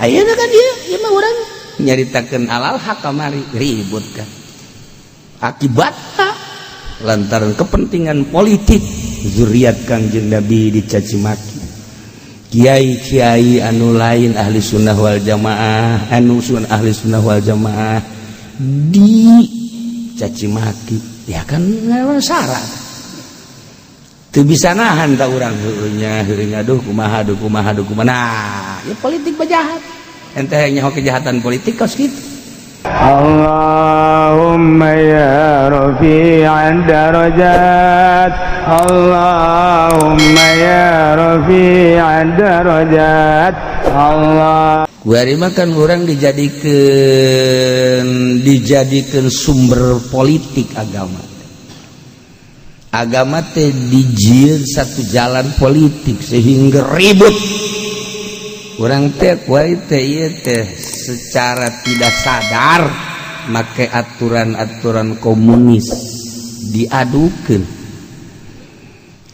Ayeuna kan ieu ieu mah urang nyaritakeun alal hak, kamari ribut kan. Akibatna lantaran kepentingan politik, zuriat Kangjeng Nabi dicaci maki, kiai-kiai anu lain ahli sunnah wal jamaah, anu sun ahli sunnah wal jamaah dicaci maki, ya kan syarat teu bisa nahan tak urang, heueuh nya, heueuh nya, aduh kumaha, aduh kumaha, aduh kumaha. Nah, ya politik bajahat, ente nyaho kejahatan politik kos kitu. اللهم يا رفيع الدرجات، اللهم يا رفيع الدرجات، الله Kuari mah kan orang dijadikan dijadikan sumber politik agama. Agama teh dijieun satu jalan politik sehingga ribut. Orang teh kuari teh ieu teh secara tidak sadar make aturan-aturan komunis diadukeun.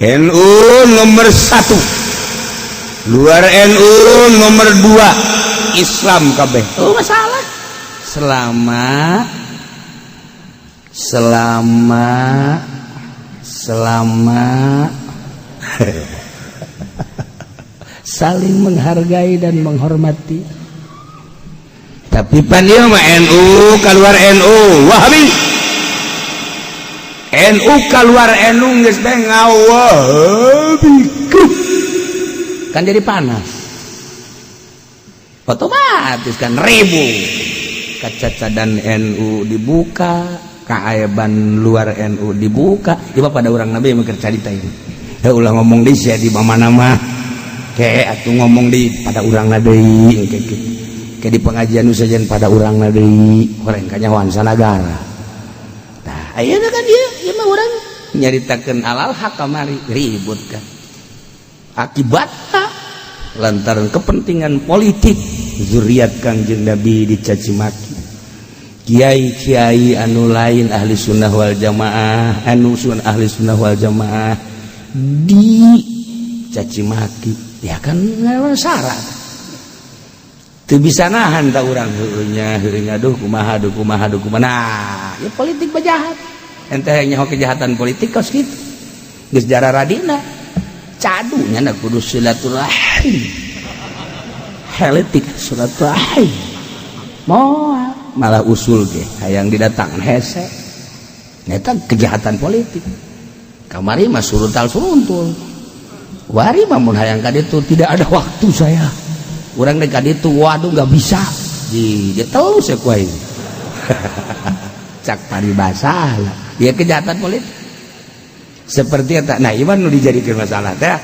NU nomor 1, luar NU nomor 2, Islam kabeh. Oh, masalah selama selama selama saling menghargai dan menghormati. Tapi pan ieu mah NU keluar NU Wahabi, NU keluar NU geus teh ngawahabi, kan jadi panas otomatis kan, ribu kacacadan NU dibuka, keaiban luar NU dibuka. Ieu pada orang nabi mikir carita ini ya, ulah ngomong di sia di mana mah kayak atuh ngomong di pada urang deui, kayak gitu, kayak di pengajian sajian pada urang deui, horeng kanyahoan sanagara. Nah, ayeuna kan ieu ieu mah urang nyaritakeun alal hak, kamari ribut kan. Akibatna lantaran kepentingan politik, zuriat Kangjeng Nabi dicaci maki, kiai-kiai anu lain ahli sunnah wal jamaah, anu sun ahli sunnah wal jamaah dicaci maki, ya kan syarat teu bisa nahan tak urang, heueuh nya, heueuh nya, aduh kumaha, aduh kumaha, aduh kumaha. Nah, ya politik bajahat, ente nyaho kejahatan politik kos kitu. Geus jararadina cadunya na kudu silaturahim, heletik silaturahim, moal malah usul ge hayang didatangan hese. Eta kejahatan politik. Kamari mah suruntal suruntul, wari mah mun hayang ka ditu, tidak ada waktu saya, urang dek ka ditu, waduh, nggak bisa di dia tahu saya ku aing cak paribasa ya, kejahatan politik seperti eta. Nah, ieu nu dijadikan masalah teh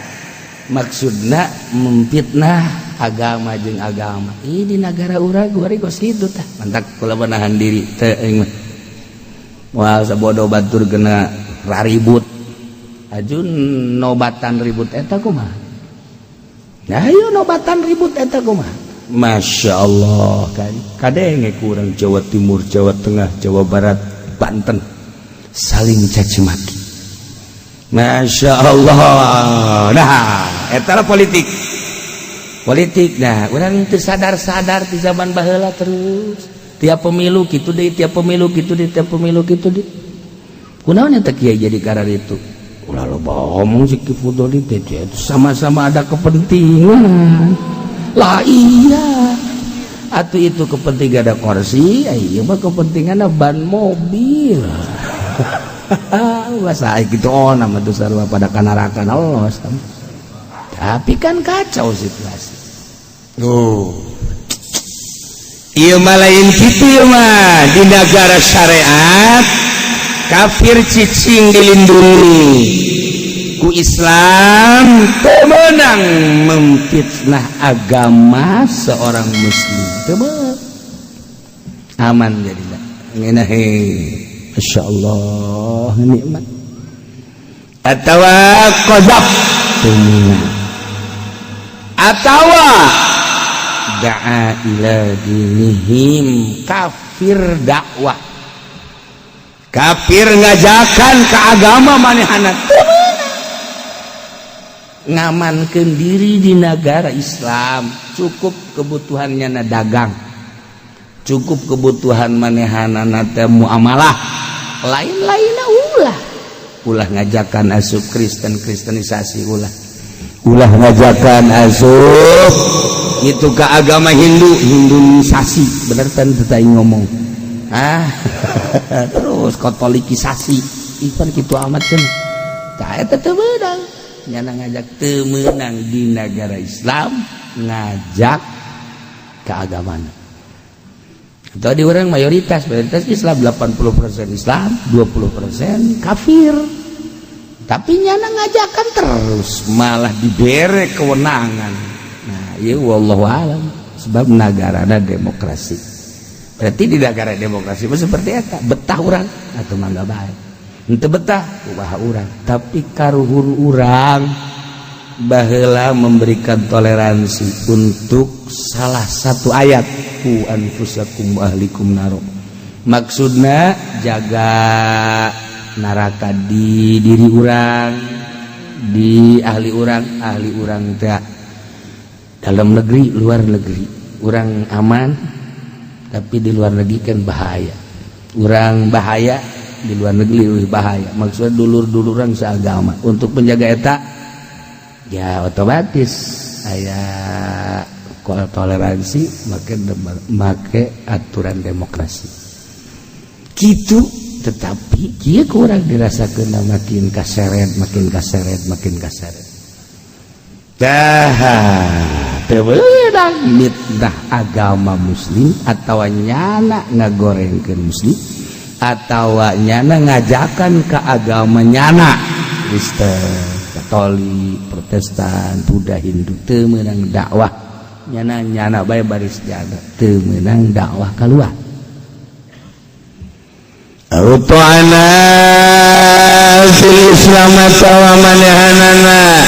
maksudna memfitnah agama jeung agama. Ini negara urang kuari kos kitu tah, mantak kula menahan diri teh aing mah. Moal sabodo batur kena raribut ajun nobatan ribut eta kumaha. Nah, ayo nobatan ribut eta kumaha. Masya Allah kan kadenge kurang Jawa Timur, Jawa Tengah, Jawa Barat, Banten saling caci maki. Masya Allah. Nah, eta politik politik. Nah, urang itu sadar-sadar di zaman baheula terus tiap pemilu gitu deh, tiap pemilu gitu deh, tiap pemilu gitu deh. Kunaon eta kiai jadi karar itu? Ulah loba ngomong si Ki Fudoli teh, sama-sama ada kepentingan lah. Iya atau itu kepentingan ada kursi, iya mah kepentingan ban mobil. Masa gitu, oh, nama tuh sarua pada kanarakan Allah. Tapi kan kacau situasi. Oh, iya mah lain kitu. Ieu mah di negara syariat, kafir cicing dilindungi ku Islam, teu meunang memfitnah agama seorang muslim, teu aman. Jadi ngeunah, Masya Allah, nikmat atau qadzaf teu meunang atau da'a ila dinihim, kafir dakwah, kafir ngajakan ke agama manehana. Ngamankeun diri di negara Islam, cukup kebutuhannya na dagang, cukup kebutuhan manehanana teh muamalah, lain-lainnya ulah. Ulah ngajakan asup Kristen, kristenisasi ulah. Ulah ngajakan asup itu ke agama Hindu, Hinduisasi. Bener kan teu ngomong? Ah, terus katolikisasi. Ipan kitu amat cenah. Tah, eta teu meunang. Nyana ngajak teu meunang di negara Islam ngajak keagamaan. Atau di orang mayoritas mayoritas Islam, 80% Islam, 20% kafir, tapi nyana ngajakan terus, malah diberi kewenangan. Nah, ya wallahu alam, sebab negara ada demokrasi. Berarti di negara demokrasi seperti eta, betah orang atau mangga baik, ente betah kumaha urang. Tapi karuhur urang baheula memberikan toleransi untuk salah satu ayat, qu anfusakum wa ahlikum naro, maksudna jaga neraka di diri urang, di ahli urang. Ahli urang teh dalam negeri, luar negeri. Urang aman, tapi di luar negeri kan bahaya. Urang bahaya, di luar negeri lebih bahaya, maksudnya dulur-duluran seagama. Untuk menjaga eta ya otomatis aya toleransi, make make aturan demokrasi gitu. Tetapi kieu kurang dirasakeun, makin kaseret, makin kaseret, makin kaseret. Dah teu meunang mitnah agama muslim atau nyana ngagorengkeun muslim atau nyana ngajakan ke agama nyana, Kristen, Katolik, Protestan, Buddha, Hindu. Teu meunang dakwah nyana. Nyana bae baris jaga, teu meunang dakwah keluar. Ta'ana fil Islam atawa manehanana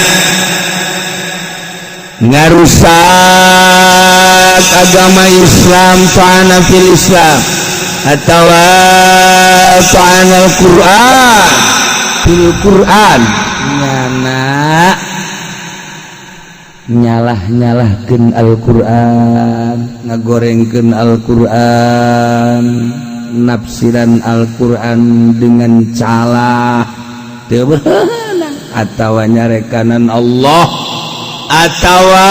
ngarusak agama Islam, ta'ana fil Islam atawa ta'ana Al-Qur'an, fil Qur'an, nyana nyalah-nyalahkeun Al-Qur'an, ngagorengkeun Al-Qur'an, nafsiran Al-Qur'an dengan calah teu beunang, atawa nyarekanan Allah atawa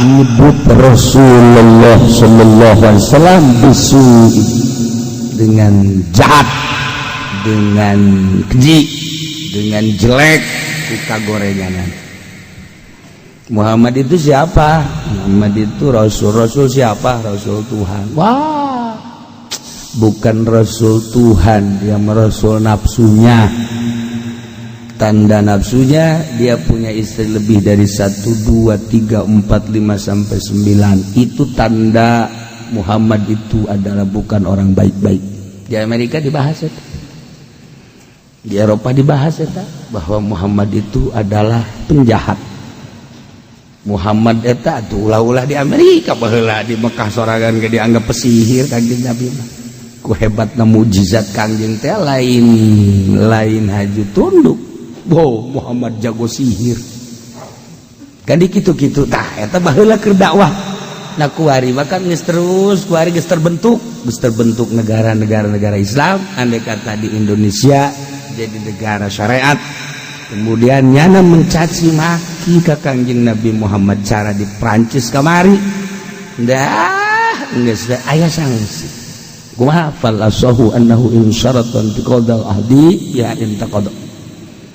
nyebut Rasulullah sallallahu alaihi wasallam bisu, dengan jahat, dengan keji, dengan jelek. Buka gorenganan. Muhammad itu siapa? Muhammad itu Rasul. Rasul siapa? Rasul Tuhan. Wah, bukan Rasul Tuhan, dia Rasul nafsunya. Tanda nafsunya, dia punya istri lebih dari satu, dua, tiga, empat, lima, sampai sembilan. Itu tanda Muhammad itu adalah bukan orang baik-baik. Di Amerika dibahas itu, di Eropa dibahas itu, bahwa Muhammad itu adalah penjahat. Muhammad eta tuh ulah-ulah di Amerika. Baheula di Mekah sorangan ge dianggap pesihir Kanjeng Nabi mah. Ku hebatna mukjizat Kangjeng teh, lain lain haju tunduk. Wow, Muhammad jago sihir kan di kitu-kitu. Tah, eta baheula keur dakwah. Nah, kuari mah kan geus terus, kuari geus terbentuk negara-negara negara Islam. Andai kata di Indonesia jadi negara syariat, kemudian nyana mencaci maki ka Kangjeng Nabi Muhammad cara di Prancis kamari, dah geus aya sanksi. Kumaha? Fal asahu annahu in syaratan intiqadal ahdi ya intaqada.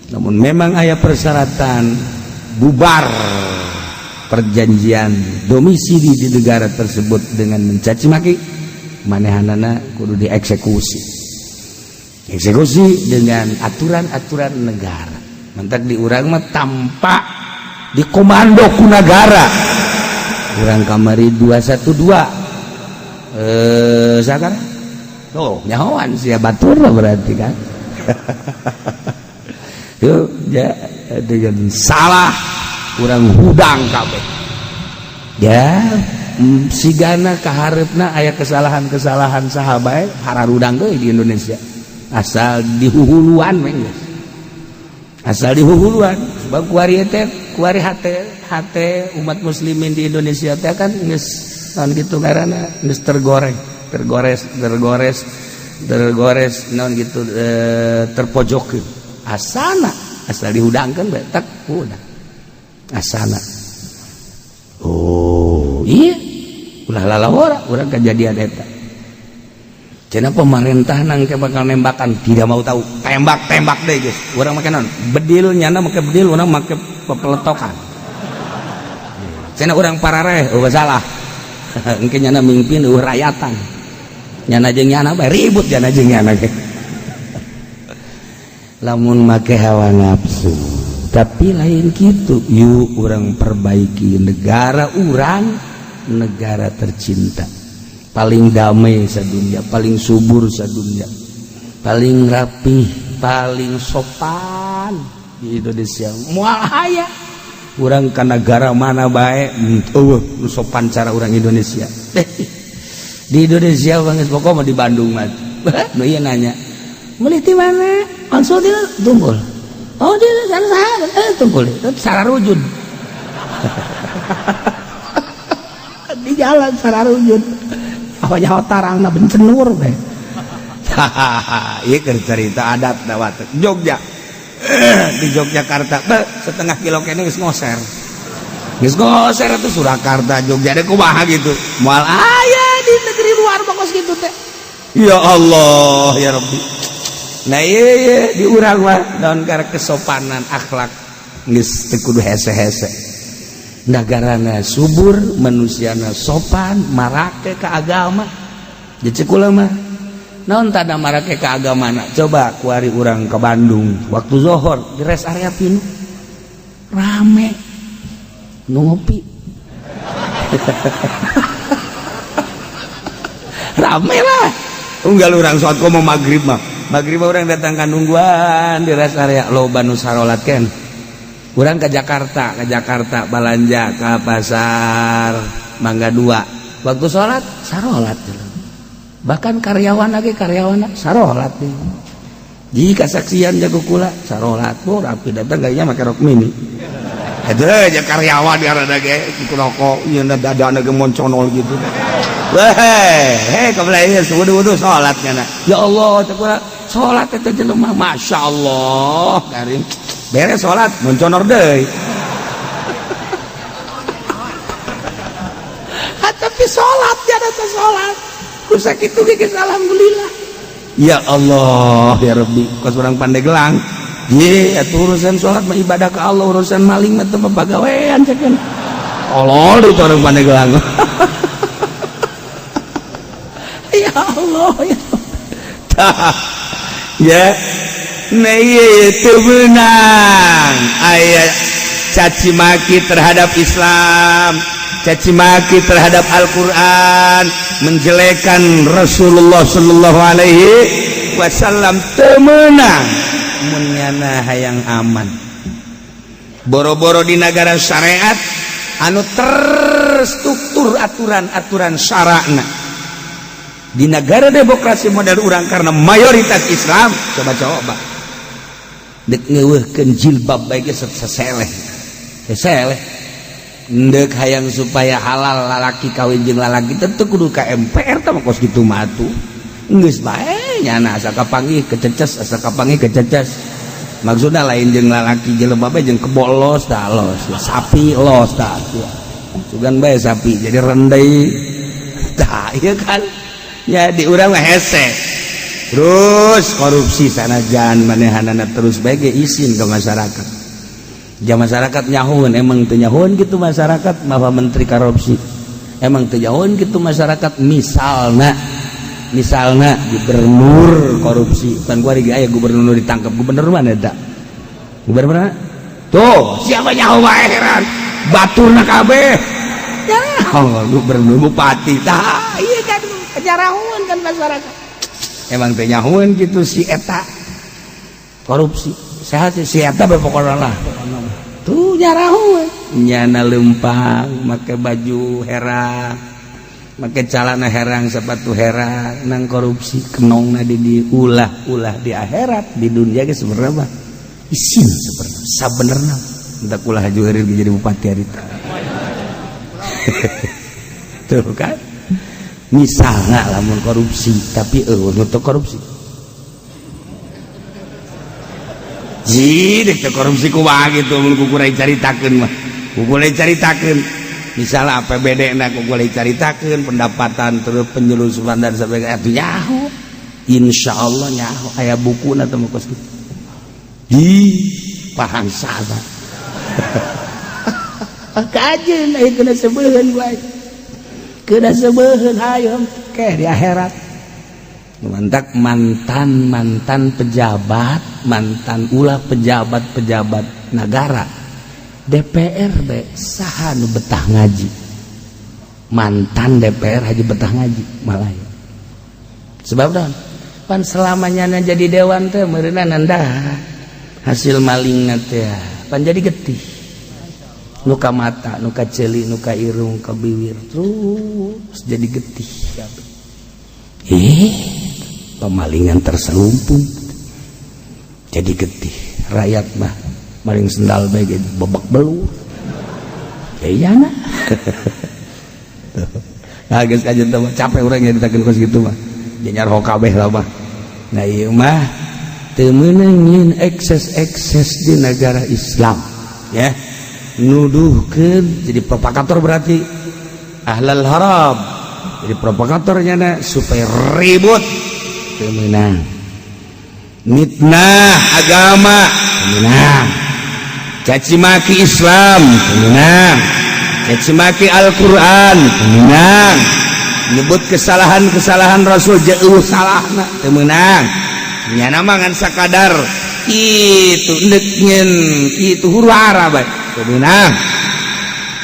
Namun memang aya persyaratan bubar perjanjian domisili di negara tersebut dengan mencaci maki, manehanana kudu dieksekusi, eksekusi dengan aturan-aturan negara. Mantak di urang mah tanpa dikomando ku negara urang kamari 212 eh sekarang. Oh, nyahoan sia batur berarti kan. Yuk ya, dengan salah kurang hudang kabeh ya. Sigana kaharepna aya kesalahan-kesalahan sahabat hararudang deui di Indonesia, asal dihuhuluan we geus, asal dihuhuluan. Bab kuari teh, kuari hate hate umat muslimin di Indonesia teh kan geus naon gitu ngaranna, geus tergoreng, tergores, tergores, tergores, naon gitu, terpojokkeun. Asana asal dihudangkeun bae tak udah. Asana. Oh, iya. Ulah lalawara urang kejadian eta. Cenah pemerintah nang ke bakal nembakan, tidak mau tahu, tembak tembak deh, guys. Urang make naon? Bedil, nyana make bedil, urang make peletokan. Cenah urang parareh, oh salah. Engke nyana mimpin eueuh rayatan. Nyana jeung nyana bae ribut, nyana jeung nyana ge. Lamun make hawa nafsu, tapi lain gitu. Yuk urang perbaiki negara urang, negara tercinta, paling damai sadunia, paling subur sadunia, paling rapih, paling sopan di Indonesia. Moal aya urang ka negara mana bae eueuh nu sopan cara orang Indonesia. Di Indonesia bang, pokoknya di Bandung mah nu ieu nanya, "Meuli ti mana?" "Konsul di tungkul." "Oh, di sana saha?" "Eh, tungkul." Sararujud di jalan, sararujud apa nyaho tarangna bencenur we. Ieu keur cerita adat dawat Jogja. Di Yogyakarta be, setengah kilo kene geus ngoser, geus ngoser itu. Surakarta, Jogja deh, kumaha gitu? Moal aya di negeri luar pokos gitu teh. Ya Allah ya Rabbi. Nah iya, di urang mah naon, karena kesopanan akhlak geus teu kudu hese-hese. Negarana subur, manusiana sopan, marake ke agama. Jadi kula mah naon tanda marake ke agama? Coba kuari urang ke Bandung waktu zohor, di rest area pinu rame nu ngopi, rame lah. Unggal urang sholat komo maghrib mah, maghrib urang datang ka nungguan di rest area, loba nu sarolat ken. Urang ke Jakarta, ke Jakarta balanja ke pasar Mangga Dua, waktu sholat sarolat, bahkan karyawan lagi, karyawan sarolat. Jika saksian jago kula sarolat, oh rapi, datang gayanya make rok mini. Itu aja karyawan karena ge rokok ieu dadana ge monconol gitu. Weh, hei, kebelah ieu wudu-wudu salat nyana. Ya Allah, cek kula salat eta jelema, Masya Allah, karim. Beres salat monconor deui. Tapi salat jana teh salat. Ku sakitu ge geus alhamdulillah. Ya Allah, ya Rabbi, kos urang Pandeglang. Ye, atuh urusan salat mah ibadah ke Allah, urusan maling mah teu pagawean cekeun. Tolol itu orang Pandeglang. Ya Allah, ya. Tah. Ya. Nah iya itu menang. Aya caci maki terhadap Islam, caci maki terhadap Al-Qur'an, menjelekan Rasulullah sallallahu alaihi wasallam, teu meunang mun nyana hayang aman. Boro-boro di negara syariat anu terstruktur aturan-aturan syarakna, di negara demokrasi model urang karena mayoritas Islam, coba-coba dek ngeuweuhkeun jilbab bae ge seseleh seseleh. Ndek hayang supaya halal lalaki kawin jeung lalaki, tentu kudu ka MPR tah mah. Kos kitu mah atuh geus bae nyana asa kapanggih kececes, asa kapanggih kececes. Maksudna lain jeung lalaki jelema bae, jeung kebo los tah, los sapi los tah, sugan bae sapi jadi rendai tah. Ieu kan ya di urang mah hese terus korupsi sanajan manehanana terus bae ge isin ke masyarakat. Ja masyarakat nyahun, emang teu nyahun gitu masyarakat bahwa menteri korupsi? Emang teu nyahun gitu masyarakat? Misalna, misalna gubernur korupsi kan, gua aya gubernur ditangkap. Gubernur mana eta? Gubernur mana tuh? Siapa nyaho wae heran, baturna kabeh ya Allah, gubernur, bupati tah. Iya kan kejarahuan kan masyarakat, emang teh nyahuan gitu si eta korupsi? Sehat si eta bae pokona lah tuh, nyarahuan nyana lempang make baju herang, make calana herang, sepatu herang, nang korupsi kenongna di ulah-ulah di akhirat. Di dunia ge sebenarnya isin, sebenarnya sabenerna. Entah ulah haji eureun jadi bupati harita. Tuh kan, misalnya lamun korupsi, tapi eueuh nu teu korupsi. Ji dek teu korupsi kumaha gitu mun ku kuring caritakeun mah. Ku kuring caritakeun. Misalnya APBD na ku kuring caritakeun pendapatan terus penyelusupan dan sebagainya atuh nyaho. Insyaallah nyaho aya bukuna teh mah kos kitu. Hi, pahang sahabat. Kajeun aya kena sebeuheun wae. Kena sebeuheun hayo keh di akhirat. Mantak mantan-mantan pejabat, mantan ulah pejabat-pejabat negara. DPR be saha nu betah ngaji. Mantan DPR haji betah ngaji malah. Sebab naon? Pan selamanya jadi dewan teh meureunna nanda hasil malingna teh pan jadi getih. Nuka mata, nuka ceuli, nuka irung, ka bibir terus jadi getih. Pemalingan terselumpung jadi getih. Rakyat mah maling sendal bae bebek belur. Ya nah. Nah, geus kajeun teh capek urang nyaritakeun kos kitu mah. Nyarho kabeh lah mah. Nah ieu mah teu meunang nyieun ekses-ekses di negara Islam ya. Nuduhkeun jadi provokator berarti ahlal haram. Jadi provokatornya na supaya ribut teu meunang. Mitnah agama teu meunang. Caci maki Islam teu meunang. Caci maki Al-Qur'an teu meunang. Nyebut kesalahan-kesalahan Rasul jauh salahna teu meunang. Nyana mah ngan sakadar kitu neuk nyeun kitu huru hara bae teu meunang.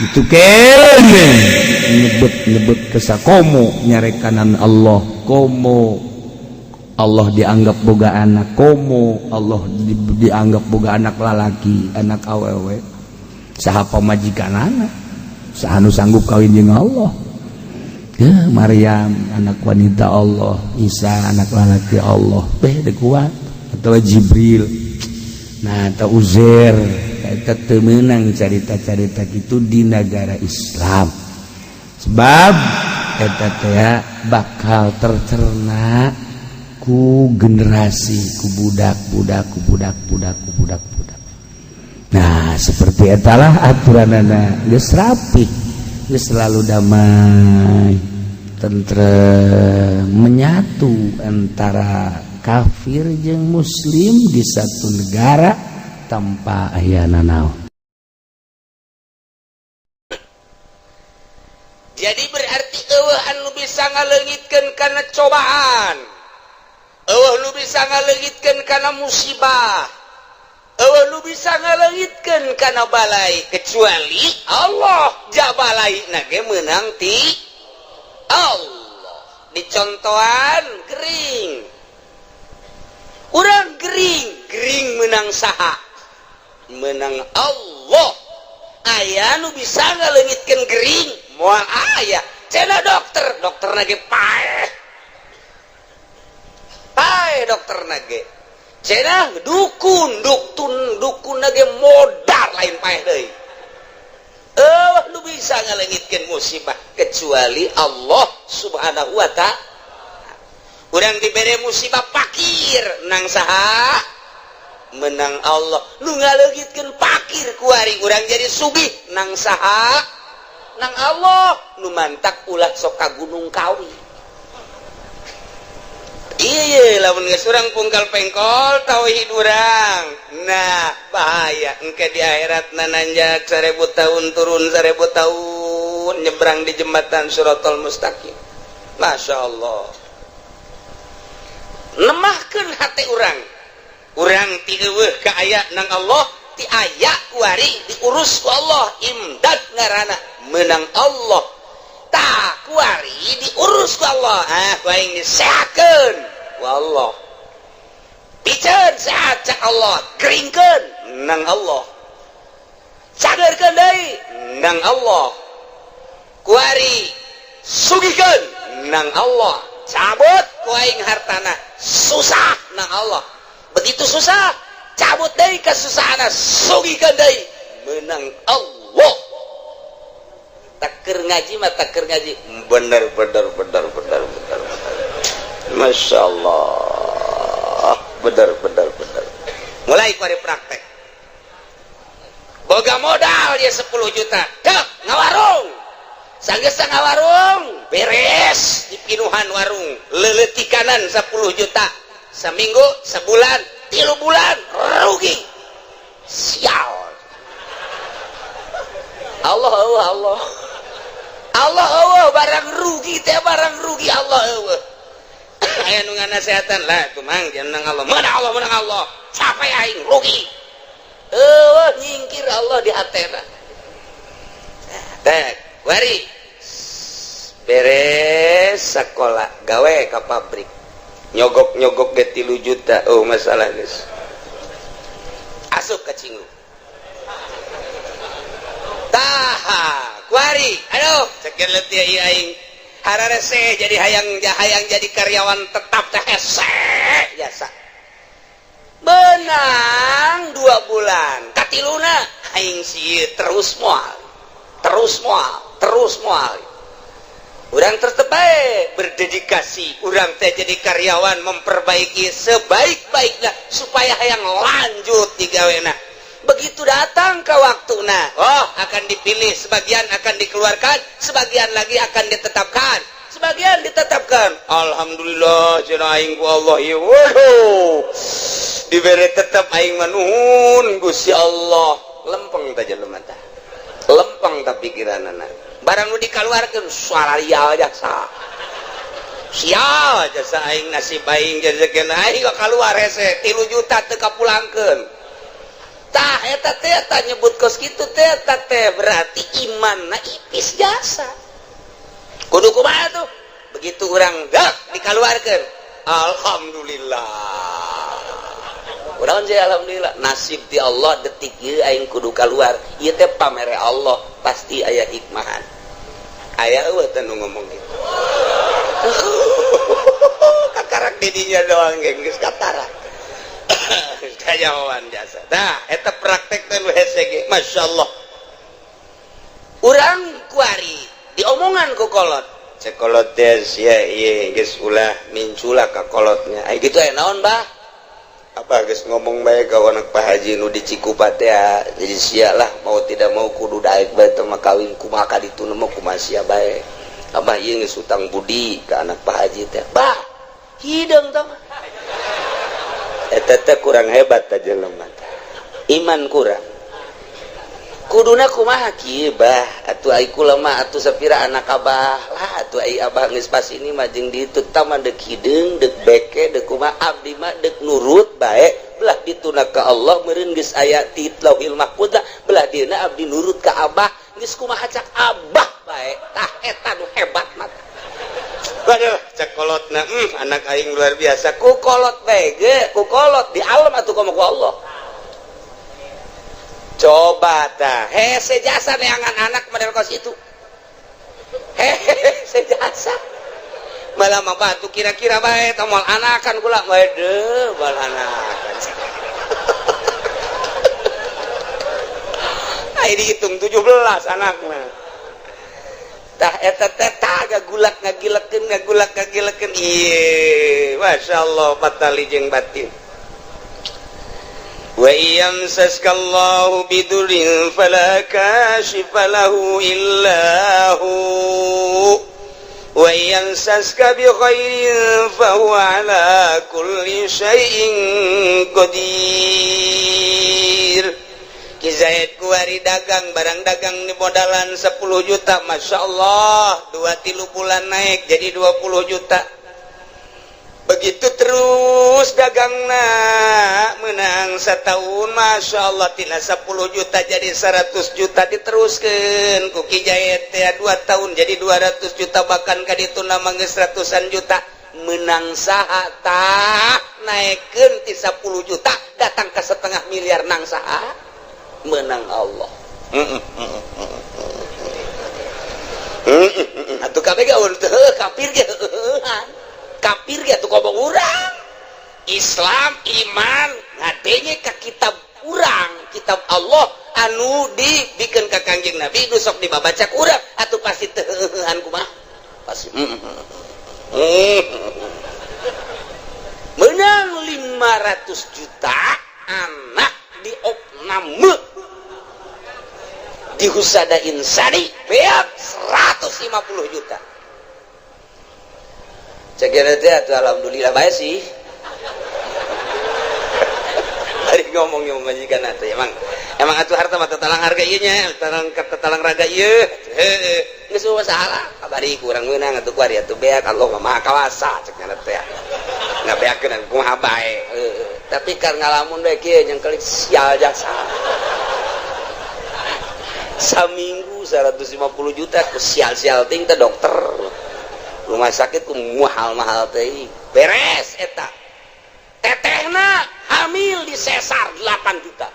Itu kene nyebut-nyebut kesakomo nyarekanan Allah, komo Allah dianggap boga anak, komo Allah dianggap boga anak lalaki, anak awewe. Saha pamajikanana? Saha nu sanggup kawin jeung Allah? Ya, Maryam anak wanita Allah, Isa anak lalaki Allah, beh teu kuat. Atau Jibril. Nah, atau Uzair. Eta teu meunang carita-carita kitu di negara Islam. Sebab eta teh bakal tercerna ku generasi, ku budak-budak, ku budak-budak, ku budak-budak. Nah, seperti etalah aturanana geus rapih, geus selalu damai, tentrem, menyatu antara kafir jeung muslim di satu negara tanpa aya nanaon. Jadi berarti eueuh anu bisa ngaleungitkeun kana cobaan, eueuh nu bisa ngaleungitkeun kana musibah, eueuh nu bisa ngaleungitkeun kana balai kecuali Allah. Ja balai na ge meunang ti Allah. Dicontohan gering, urang gering, gering menang saha? Menang Allah. Aya nu bisa ngaleungitkeun gering? Moal aya. Cenah dokter, dokter nage paeh, paeh dokter nage. Cenah dukun, dukun, dukun nage modal lain paeh deui. Eueuh nu bisa ngaleungitkeun musibah kecuali Allah Subhanahu wa ta'ala. Urang dibere musibah pakir nang saha? Menang Allah. Nu ngaleungitkeun pakir kuari urang jadi sugih nang saha? Nang Allah. Nu mantak ulah sok ka Gunung Kawi. Iya, lamun geus urang pungkal pengkol tauhid urang. Nah, bahaya engke di akhirat nananjak 1000 tahun turun 1000 tahun nyebrang di jembatan Siratal Mustaqim. Masya Allah. Lemahkeun hati urang. Urang ti eueuh ka aya nang Allah, ti aya kuari diurus ku Allah, imdad ngaranna menang Allah. Tah kuari diurus ku Allah, ah ku aing disehatkeun ku Allah. Piceun sehat cak Allah, keringkeun nang Allah. Cagerkeun deui nang Allah. Kuari sugihkeun nang Allah. Cabut ku aing hartana, susah nang Allah. Begitu susah, cabut deui kesusahan, sugihkeun deui Menang Allah. Taker ngaji mah taker ngaji. Bener bener bener bener bener bener. Masya Allah. Bener bener bener. Mulai kuari praktek. Boga modal dia 10 juta. Dek ngawarung. Sanggeus ngawarung, beres dipinuhan warung. Leuleutikanan 10 juta. Seminggu, sebulan, 3 bulan rugi. Sial. Allah Allah Allah. Allah Allah barang rugi teh barang rugi Allah Allah. Aya nu nganasehatan lah tuh mang jangan Allah. Mana Allah menang Allah. Sampai aing rugi. Eueuh nyingkir Allah di hatena. Teh, wari beres sekolah gawe ka pabrik. Nyogok-nyogok ge 3 juta. Oh masalah geus. Asup ka cinggu. Tah, kuari. Aduh, cekin leutik ieu aing. Hararese jadi hayang jadi karyawan tetap teh hese jasa. Benang 2 bulan, katiluna aing sieun terus moal. Terus moal, terus moal. Urang tetep bae berdedikasi, urang teh jadi karyawan memperbaiki sebaik-baiknya supaya hayang lanjut digawena. Begitu datang ke waktuna, oh akan dipilih, sebagian akan dikeluarkan, sebagian lagi akan ditetapkan, sebagian ditetapkan. Alhamdulillah cenah aing ku Allah ieu. Waduh. Dibere tetep aing mah nuhun Gusti Allah. Lempeng teh jelema tah. Lempeng tah pikiranana. Barang nu dikaluarkeun salaria jasa. Sial jasa aing nasib aing jajakeun aing kaluar hese 3 juta teu kapulangkeun. Tah eta teh eta nyebut kos kitu teh eta teh berarti imanna ipis jasa. Kudu kumaha tuh? Begitu urang gak dikaluarkeun. Alhamdulillah. Urang sih alhamdulillah nasib di Allah detik ieu aing kudu kaluar. Ieu teh pamere Allah pasti aya hikmahan. Aya eueuh teh nu ngomong kitu. Kakarak didinya doang geus katara. Kajawan jasa. Nah, eta praktek teh nu hese ge, masyaallah. Urang kuari diomongan ku kolot. Cek kolot teh sia ieu geus ulah mincula ka kolotnya. Ai kitu aya naon, Bah? Apa geus ngomong bae ka anak Pak Haji nu di Cikupa teh, jadi sia lah mau tidak mau kudu daek bae teh mah kawin kumaha ka ditu mah kumaha sia bae. Abah ieu geus utang budi ka anak Pak Haji teh. Bah, hideung tah mah. Eta teh kurang hebat teh jelema teh. Iman kurang. Kuduna kumaha kieu bah, atuh ai kula mah atuh sapira anak abah lah atuh ai abah geus pas ini mah jeung ditu tah mah deuk hideung deuk beke deuk kumaha abdi mah deuk nurut bae belah dituna ka Allah meureun geus aya ti Lauhil Mahfuz belah dieuna abdi nurut ka abah geus kumaha cak abah bae tah eta nu hebat mah. Waduh, cek kolotna, anak aing luar biasa. Ku kolot bae ge, ku kolot di alam atuh komo ku Allah. Coba tah, hese jasa neangan anak model kos itu. Hese jasa. Malah mah batu kira-kira bae tah moal anakan kula bae deuh, moal anakan. Ai dihitung 17 anakna. Tah eta teh tah gagulak ngagilekeun ngagulak ngagilekeun ieu masyaallah patali jeung batin. Wa yamsaskallahu bidurin fala kashifa lahu illa hu wa yamsaska bi khairin fa huwa ala kulli syai'in qadir. Ki Zaid kuari dagang barang dagang di modalan 10 juta masya Allah 2-3 bulan naik jadi 20 juta. Begitu terus dagangna menang setahun masya Allah tina 10 juta jadi 100 juta diteruskan ku Ki Zaid teh 2 tahun jadi 200 juta bahkan ka ditu nama geus ratusan juta menang saha tah naikkeun ti 10 juta datang ke setengah miliar nang saha menang Allah. Atuh kabeh ge kafir ge heueuhan. Kafir ge atuh komo urang. Islam iman ngadenge ka kitab urang, kitab Allah Anu dibikeun ka Kangjeng Nabi nu sok dibabaca ku urang atuh pasti teu heuheuhan kumaha, pasti menang 500 juta, anak di opname di Husada Insani beak 150 juta. Cek teh atuh, alhamdulillah bae sih. Bari ngomong yang majikan atuh, emang emang atuh harta mah tatalang harga ieu nya, tatalang tatalang raga ieu. Heueuh, geus masalah kabari kurang meunang atuh kuari atuh beak, Allah mah Maha Kawasa cek nya teh. Ngabeakeun kumaha bae. Tapi kar ngalamun bae kieu nyengkelik sial jasa. Saminggu 150 juta ku sial-sial ting teh, dokter rumah sakit ku mahal-mahal teh. Beres eta, tetehna hamil di sesar 8 juta,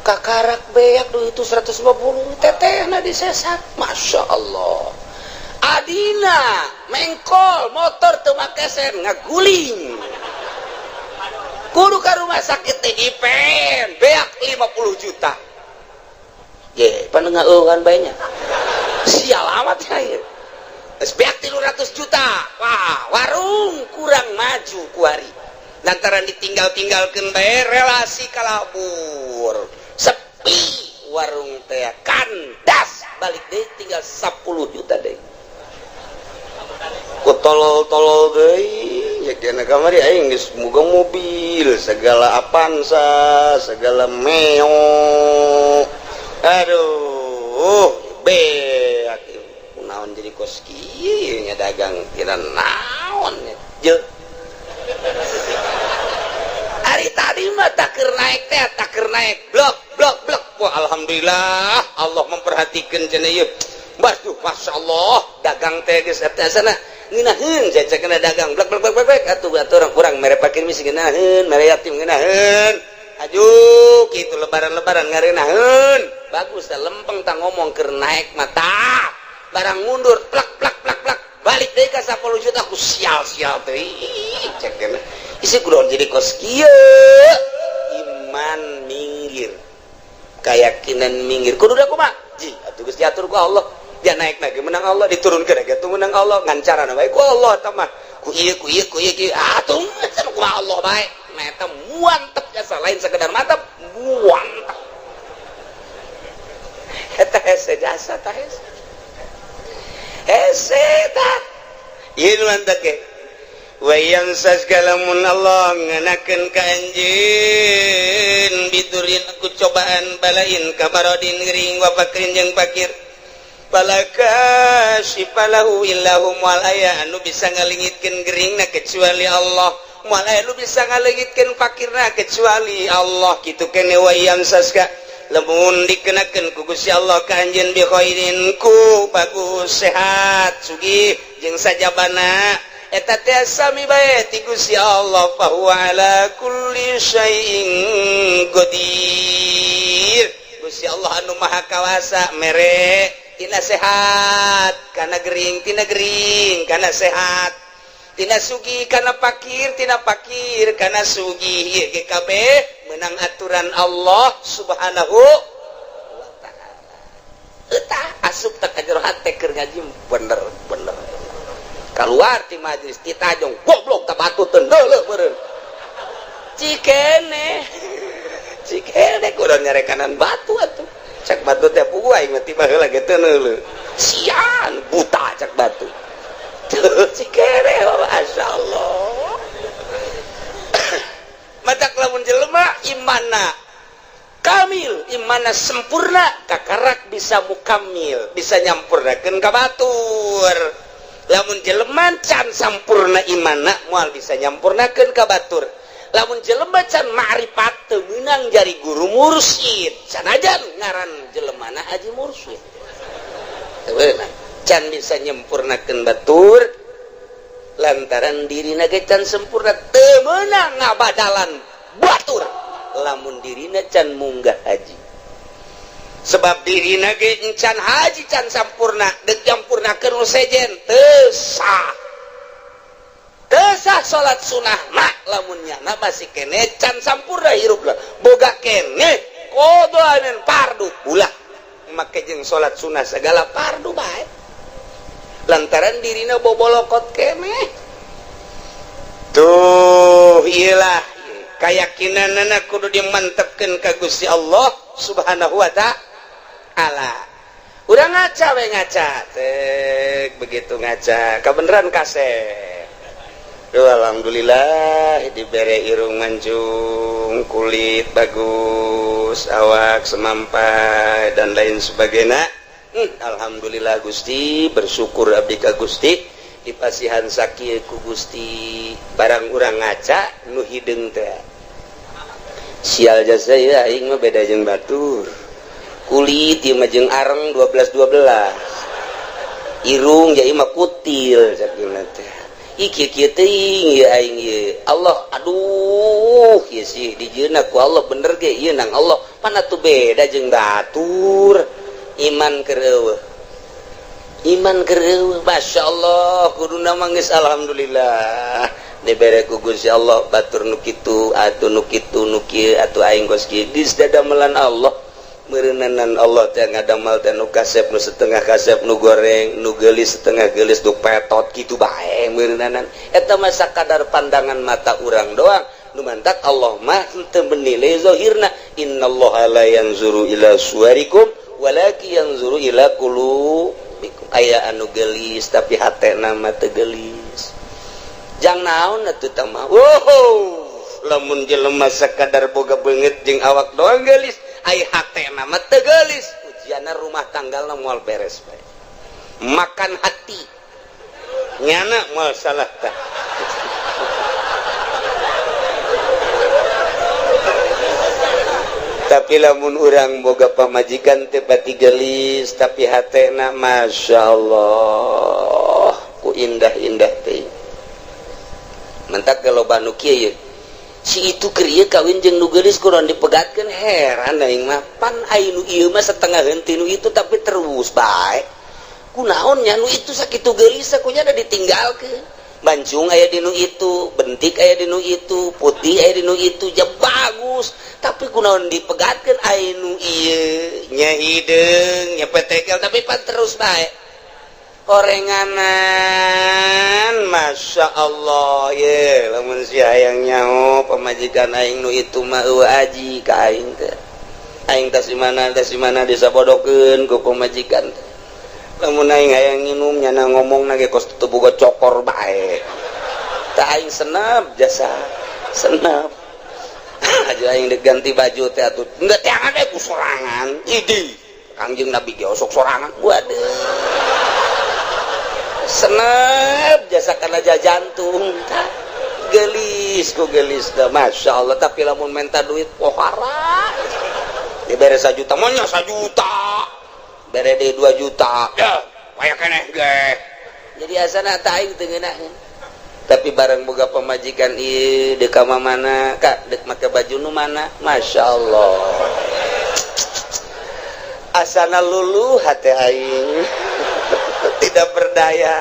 kakarak beak duit itu 150, tetehna di sesar. Masya Allah, adina mengkol motor teu make sen, ngaguling kudu ka rumah sakit teh dipen beak 50 juta. Ye, panengah bae nya, sial amat ya ieu. Geus beak 300 juta. Wah, warung kurang maju kuari lantaran ditinggal-tinggalkeun bae, relasi kalabur, sepi warung teh, kandas. Balik deui tinggal 10 juta deui ku tolol-tolol deui. Ya kena kamari aing geus boga mobil segala, Avanza segala, Meo, aduh, beak naon jadi kos kieu nya, dagang kira naon je. Hari tadi mah takeur naik teh, takeur naik, blok blok blok. Wah, alhamdulillah Allah memperhatikan cenah ieu. Waduh, masya Allah, dagang teh geus eta sana ngeunaheun saya kena dagang blok blok blok blok atuh atuh orang kurang mere pakir misi ngeunaheun, mere yatim ngeunaheun, aju kitu lebaran-lebaran ngareunaheun. Bagus dah, lempeng tak ngomong keur naik mata barang mundur plak plak plak plak, balik deui ka 10 juta. Aku sial-sial teh cek kena isi kudu jadi kos kieu. Iman minggir, keyakinan minggir, kudu da kumaha ji atuh, geus diatur ku Allah. Dia naik lagi menang Allah, diturunkeun lagi atuh menang Allah, ngancarana bae ku Allah eta mah, ku ieu ku ieu ku ieu kieu atuh sama kumaha Allah bae. Nah, eta mantep jasa, lain sekedar mantap, mantap eta hese jasa tah, hese hese tah ieu nu mantep ge. Wa yamsaska lamun Allah ngenakeun ka anjeun bidurin ku cobaan balain kamarodin gering wa fakrin jeung fakir, fala kasyifalahu illahu, moal aya anu bisa ngalingitkeun geringna kecuali Allah, moal aya anu bisa ngalingitkeun fakirna kecuali Allah. Kitu kene. Wa yamsaska lamun dikenakeun ku Gusti Allah ka anjeun bi khairin ku bagus, sehat, sugih jeung sajabana, eta teh sami bae ti Gusti Allah, fa huwa ala kulli syai'in qadir. Gusti Allah anu maha kawasa mere tina sehat kana gering, tina gering kana sehat, tina sugih kana pakir, tina pakir kana sugih. Ieu ge kabeh menang aturan Allah Subhanahu wa Ta'ala. Eta asup tak ka jero hate keur ngaji bener-bener, keluar ti majlis ditajong, goblok tak batu teu meureun. Cikene cikene kudu nyarekanan batu atuh. Cak batu teh, puguh aing mah tiba heula ge teu neuleuh, sian buta cak batu. Cikene, masyaallah. Matak lamun jelema imana kamil, imana sempurna, kakarak bisa mukamil, bisa nyampurnakeun ka batur. Lamun jelema can sampurna imana, moal bisa nyampurnakeun ka batur. Lamun jelema can ma'rifat, teu meunang jari guru mursyid, sanajan ngaran jelemana haji mursyid, teu meunang, can bisa nyempurnakeun batur lantaran dirina ge can sempurna. Teu meunang ngabadalan batur lamun dirina can munggah haji, sebab dirina ge can haji, can sampurna. Dek nyampurnakeun nu sejen teu sah. Teu sah salat sunah mah lamun nyana masih kene can sampurna hirupna, boga kene qadha fardu. Ulah make jeung salat sunah segala fardu bae lantaran dirina bobolokot kene. Tuh, iyalah keyakinanana kudu dimantepkeun ka Gusti Allah Subhanahu wa Ta'ala. Urang ngaca we, ngaca tek, begitu ngaca kebenaran kasep. Duh, alhamdulillah dibere irung mancung, kulit bagus, awak semampai, dan lain sebagainya. Alhamdulillah Gusti, bersyukur abdi ka Gusti dipasihan sakieu ku Gusti. Barang urang ngaca nu hideung teh, sial jasa ya, aing mah beda jeung batur, kulit ieu mah jeung areng 12 12, irung ja ieu mah kutil cak teh. Ih, kieu kieu teuing ieu aing ieu. Allah, aduh, ieu sih dijieunna ku Allah bener ge ieu nang Allah pan atuh beda jeung batur. Iman keur eueuh, iman keur eueuh. Masya Allah, kuduna mah geus alhamdulillah dibere ku Gusti Allah, batur nu kitu atuh, nu kitu, nu kieu atuh, aing kos kieu disdadamelan Allah. Meureunanan Allah teh ngadamel teh nu kasep, nu setengah kasep, nu goreng, nu geulis, setengah geulis, nu petot kitu bae meureunanan. Eta mah sakadar pandangan mata urang doang. Nu mantak Allah mah teu menilai zahirna. Innallaha la yanzuru ila suwarikum walakin yanzuru ila qulubikum. Aya anu geulis tapi hatena mah teu geulis, jang naon atuh tah mah? Wow, lamun jelema sakadar boga beungeut jeung awak doang geulis, ai hatena mah teu geulis, ujianna rumah tanggalna moal beres bae, makan hati nyana moal salah tah. Tapi lamun urang boga pamajikan teh pati geulis tapi hatena Masya Allah ku indah-indah teh, mentak loba nu kieu si itu keur ieu kawin jeung nu geulis kurang dipegatkeun. Heran aing mah, pan ai nu ieu mah setengah henteu nu itu tapi terus bae, kunaon nya nu itu sakitu geulis kunya ada ditinggalkeun? Mancung aya di nu itu, bentik aya di nu itu, putih aya di nu itu, ja bagus, tapi kunaon dipegatkeun? Ai nu ieu nya hideung nya petekel tapi pan terus bae orenganan. Masya Allah ye, lamun si hayang nyaho pamajikan aing nu itu mah eueuh aji ka aing teh, aing tas di mana, tas di mana disabodokeun ku pamajikan teh. Lamun aing hayang nginum nyana ngomong ge kos teu boga cokor bae tah, aing senep jasa senep aja. Aing dek ganti baju teh atuh enggak teangan ku sorangan idi Kangjeng Nabi ge osok sorangan. Waduh, senep jasa karena jantung tah gelis ku gelis dah, Masya Allah. Tapi lamun minta duit pohara, dibere 1 juta maunya 1 juta, bere deui 2 juta ya kayak keneh ge jadi asana tah aing teu ngeunaheun. Tapi bareng boga pamajikan ieu deuk ka mana kak, dek make baju nu mana, Masya Allah, asana luluh hati aing, tidak berdaya.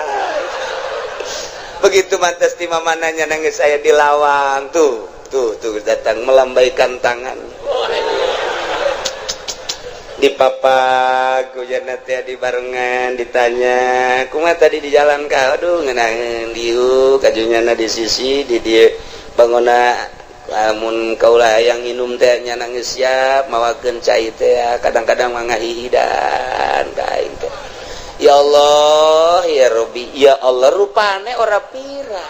Begitu mantas di mananya nangis saya di lawang tuh tuh tuh datang melambaikan tangan di papak hujan teh di barengan, ditanya, "Kumaha tadi di jalan ka?" "Aduh, ngeunaheun diuk kajunyana di sisi di dieu bangona. Lamun kaula hayang minum teh nya nangis siap mawakeun cai teh, kadang-kadang mah ngahihidan ka aing teh." Ya Allah ya Robi, ya Allah, rupane ora pira.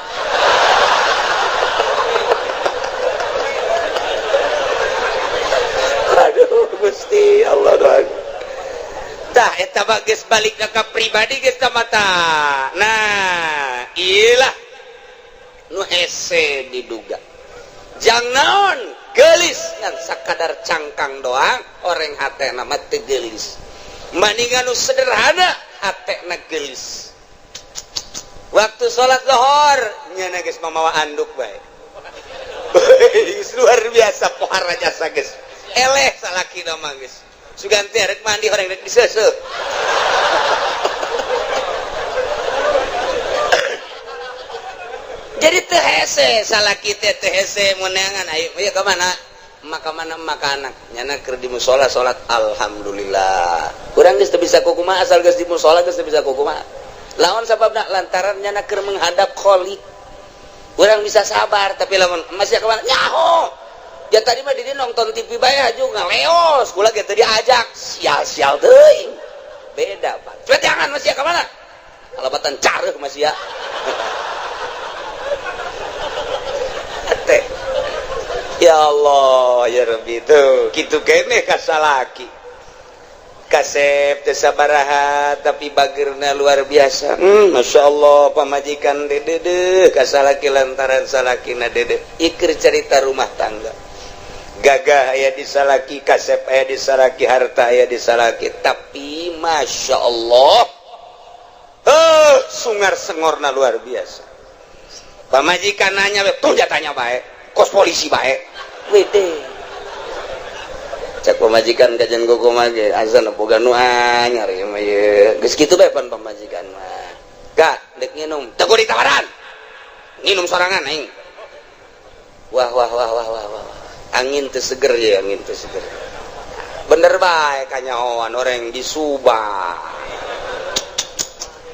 Aduh Gusti Allah doang. Tah eta mah geus balik ka pribadi geus mata. Nah, iyalah nu hese diduga. Jang naon geulis ngan sakadar cangkang doang, orang hatena mah teu geulis. Maningan nu sederhana hatena geulis. Waktu sholat lohor nyana geus mamawa anduk bae. Luar biasa pohara jasa geus. Eleh salaki mah geus. Sugan teh rek mandi orang rek diseuseuh. Jadi Hese salaki teh teh hese meunangan. Ayo ieu ka mana? Maka mana maka anak nyana keur di musola salat, alhamdulillah. Urang geus teu bisa kukumaha, asal geus di musola geus teu bisa kukumaha. Lawan sababna? Lantaran nyana keur menghadap Khalik. Urang bisa sabar, tapi lamun masih ka mana nyaho. Ya tadi mah di nonton TV bae juga ngaleos, kula ge teu diajak, sial-sial teuing. Beda, Pak. Cepet jangan masih ka mana? Kalebatan careuh masih ya. Teh. Ya Allah, ya Rabbi, tuh kitu keneh ka salaki. Kasep teh sabaraha tapi bagerna luar biasa. Masya Allah, pamajikan dedeh ka salaki lantaran salakina dedeh. Ikir cerita rumah tangga. Gagah aya di salaki, kasep aya di salaki, harta aya di salaki, tapi Masya Allah, sungar sengorna luar biasa. Pamajikan nanya, tuh jatanya baik, kos polisi baik. Wede. Cek pamajikan kajian koko mage, azan boga nu anyar ieu mah ieu. Geus kitu bae pan pamajikan mah. Gak, dek nginum, teu kudu ditawaran. Nginum sorangan aing. Wah wah wah wah wah wah. Angin teu seger ya, angin teu seger. Bener bae kanyahoan orang di Subang.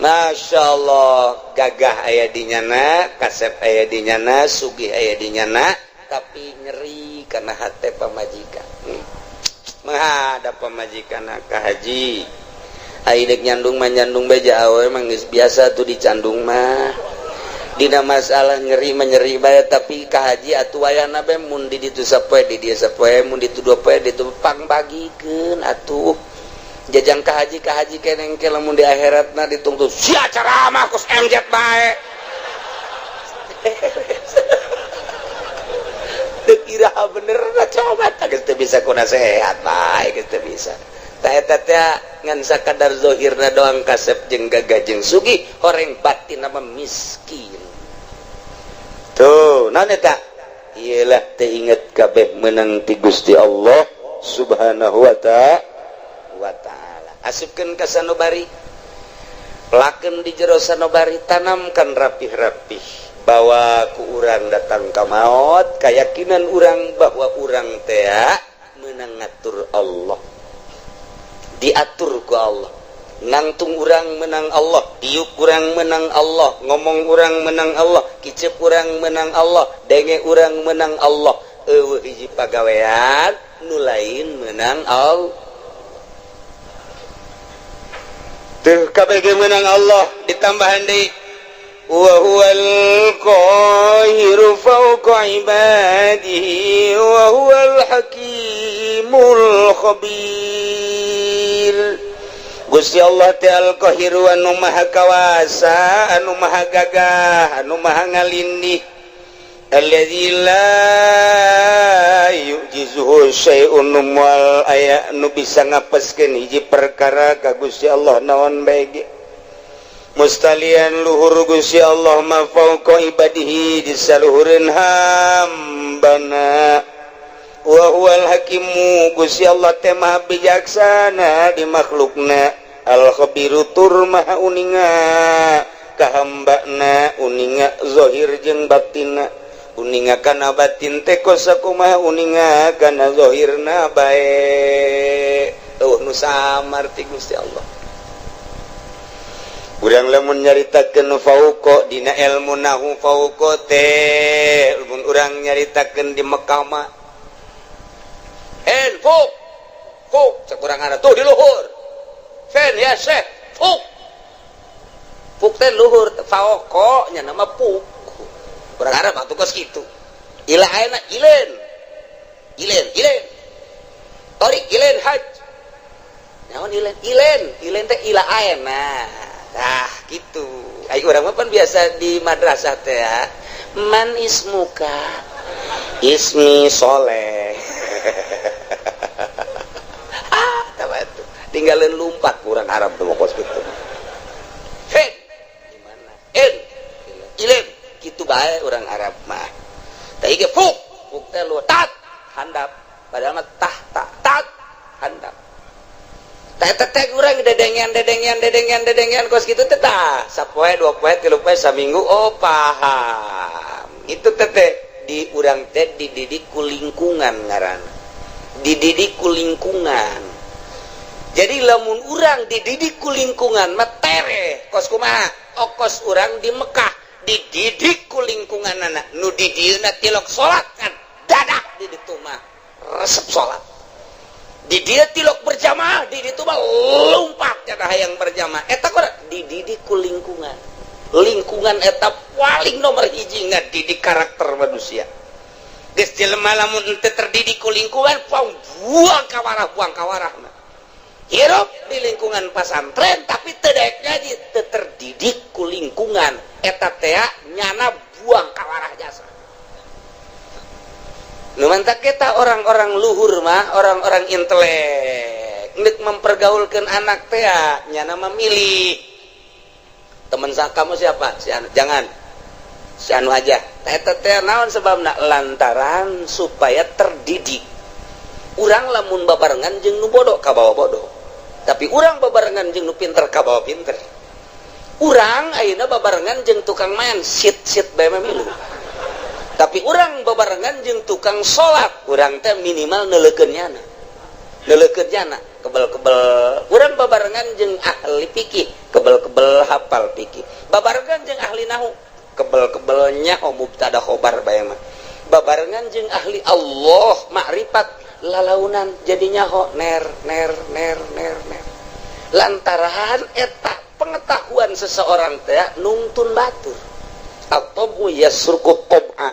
Masya Allah, gagah aya di nyana, kasep aya di nyana, sugih aya di nyana, tapi nyeri karena hati pamajikan. Menghadap pamajikan ka haji. Ai dek nyandung mah nyandung beja awe mah geus biasa tuh dicandung mah. Dina masalah nyeri mah nyeri bae, tapi ka haji atuh wayahna bae mun di ditu sapoe di dieu sapoe, mun ditu dua poe ditu pangbagikeun atuh. Jajang ka haji keneng ke lamun di akhiratna ditungtut sia ceramah kos MZ bae. Teu kira bener na coba tah geus teu bisa ku nasehat bae, geus teu bisa. Tah eta teh ngan sakadar zahirna doang kasep jeung gagah jeung sugih, horeng batin mah miskin. Tuh, naon eta? Iyalah teu inget kabeh menang ti Gusti Allah Subhanahu wa ta'ala. Asupkeun ka sanubari, lakeun di jero sanubari, tanamkan rapih-rapih bahwa ku urang datang ka maot keyakinan urang bahwa urang teh menang ngatur Allah, diatur ku Allah, nangtung urang menang Allah, diuk urang menang Allah, ngomong urang menang Allah, kicep urang menang Allah, denge urang menang Allah. Eueuh hiji pagawean nu lain menang Allah. Tuh KBG menang Allah ditambahan deui wa huwal qahiru fawqa ibadihi wa huwal hakimul khabir. Gusti Allah teh al-qahiru anu maha kawasa, anu maha gagah, anu maha ngalindih, alladzi la yu'jizuhu syai'un, moal aya nu bisa ngapeskeun hiji perkara ka Gusti Allah naon bae ge. Mustalian luhur Gusti Allah ma fauqa ibadihi di saluhureun hambana. Wa huwal hakimu, Gusti Allah teh maha bijaksana di makhlukna, al khabiru tur maha uninga ka hambana, uninga zahir jeung batinna, uninga kana batin teh kos sakumaha uninga kana zahirna bae. Eueuh nu samar ti Gusti Allah. Urang lamun nyaritakeun fauqa dina ilmu nahu, fauqa teh mun urang nyaritakeun di Mekah mah en fuk fuk cek urang ada tuh di luhur fen ya syekh fuk fuk teh luhur, fauqa nya nama fuk. Urang Arab atuh kos kitu. Ila ayeuna ilen ilen ilen torik ilen haj naon ilen ilen ilen teh ila ayeuna. Tah gitu. Ai urang mah pan biasa di madrasah teh ya. Man ismuka? Ismi Soleh. Ah, tahu tuh. Tinggalin lumpat kurang Arab tuh kos gitu. Fen. Gimana? En. Ilen. Kitu bae urang Arab mah. Tah ge fuk. Fuk teh lu tat handap. Padahal mah tah tak tat handap. Teh urang dedengean dedengean dedengean dedengean kos kitu teh tah sapoe dua poe tilu poe saminggu oh paham. Itu tete di urang teh dididik ku lingkungan, ngaranna dididik ku lingkungan. Jadi lamun urang dididik ku lingkungan mah tere kos kumaha. Okos urang di Mekah dididik ku lingkungan, anak nu di dieuna tilok salat kan dadak di ditu mah resep salat. Di dieu tilok berjamaah, di ditu mah lompat cenah hayang berjamaah. Eta kok dididik ku lingkungan. Lingkungan eta paling nomor hiji ngadidik karakter manusia. Geus jelema lamun henteu terdidik ku lingkungan, buang buang kawarah, buang kawarah mah. Hirup di lingkungan pasantren tapi teu daek ngaji, teu terdidik ku lingkungan, eta teh nyana buang kawarah jasa. Nu mantak kita orang-orang luhur mah, orang-orang intelek, nek mempergaulkan anak teh nyana memilih teman. Kamu siapa? Si anu jangan, si anu aja. Eta teh naon sebabna? Lantaran supaya terdidik. Urang lamun babarengan jeung nu bodoh, kabawa bodoh, tapi urang babarengan jeung nu pinter, kabawa pinter. Urang ayeuna babarengan jeung tukang main sit sit bae mah milu, tapi urang babarengan jeung tukang salat, urang teh minimal neuleukeun nyana, neuleukeun nyana kebel-kebel. Urang babarengan jeung ahli fikih, kebel-kebel hafal fikih. Babarengan jeung ahli nahu, kebel-kebelnya oh mubtada khobar bae mah. Babarengan jeung ahli Allah, makrifat, lalaunan jadinya ho ner ner ner ner ner, lantaran eta pengetahuan seseorang teh nungtun batur atau yasruqu tob'a,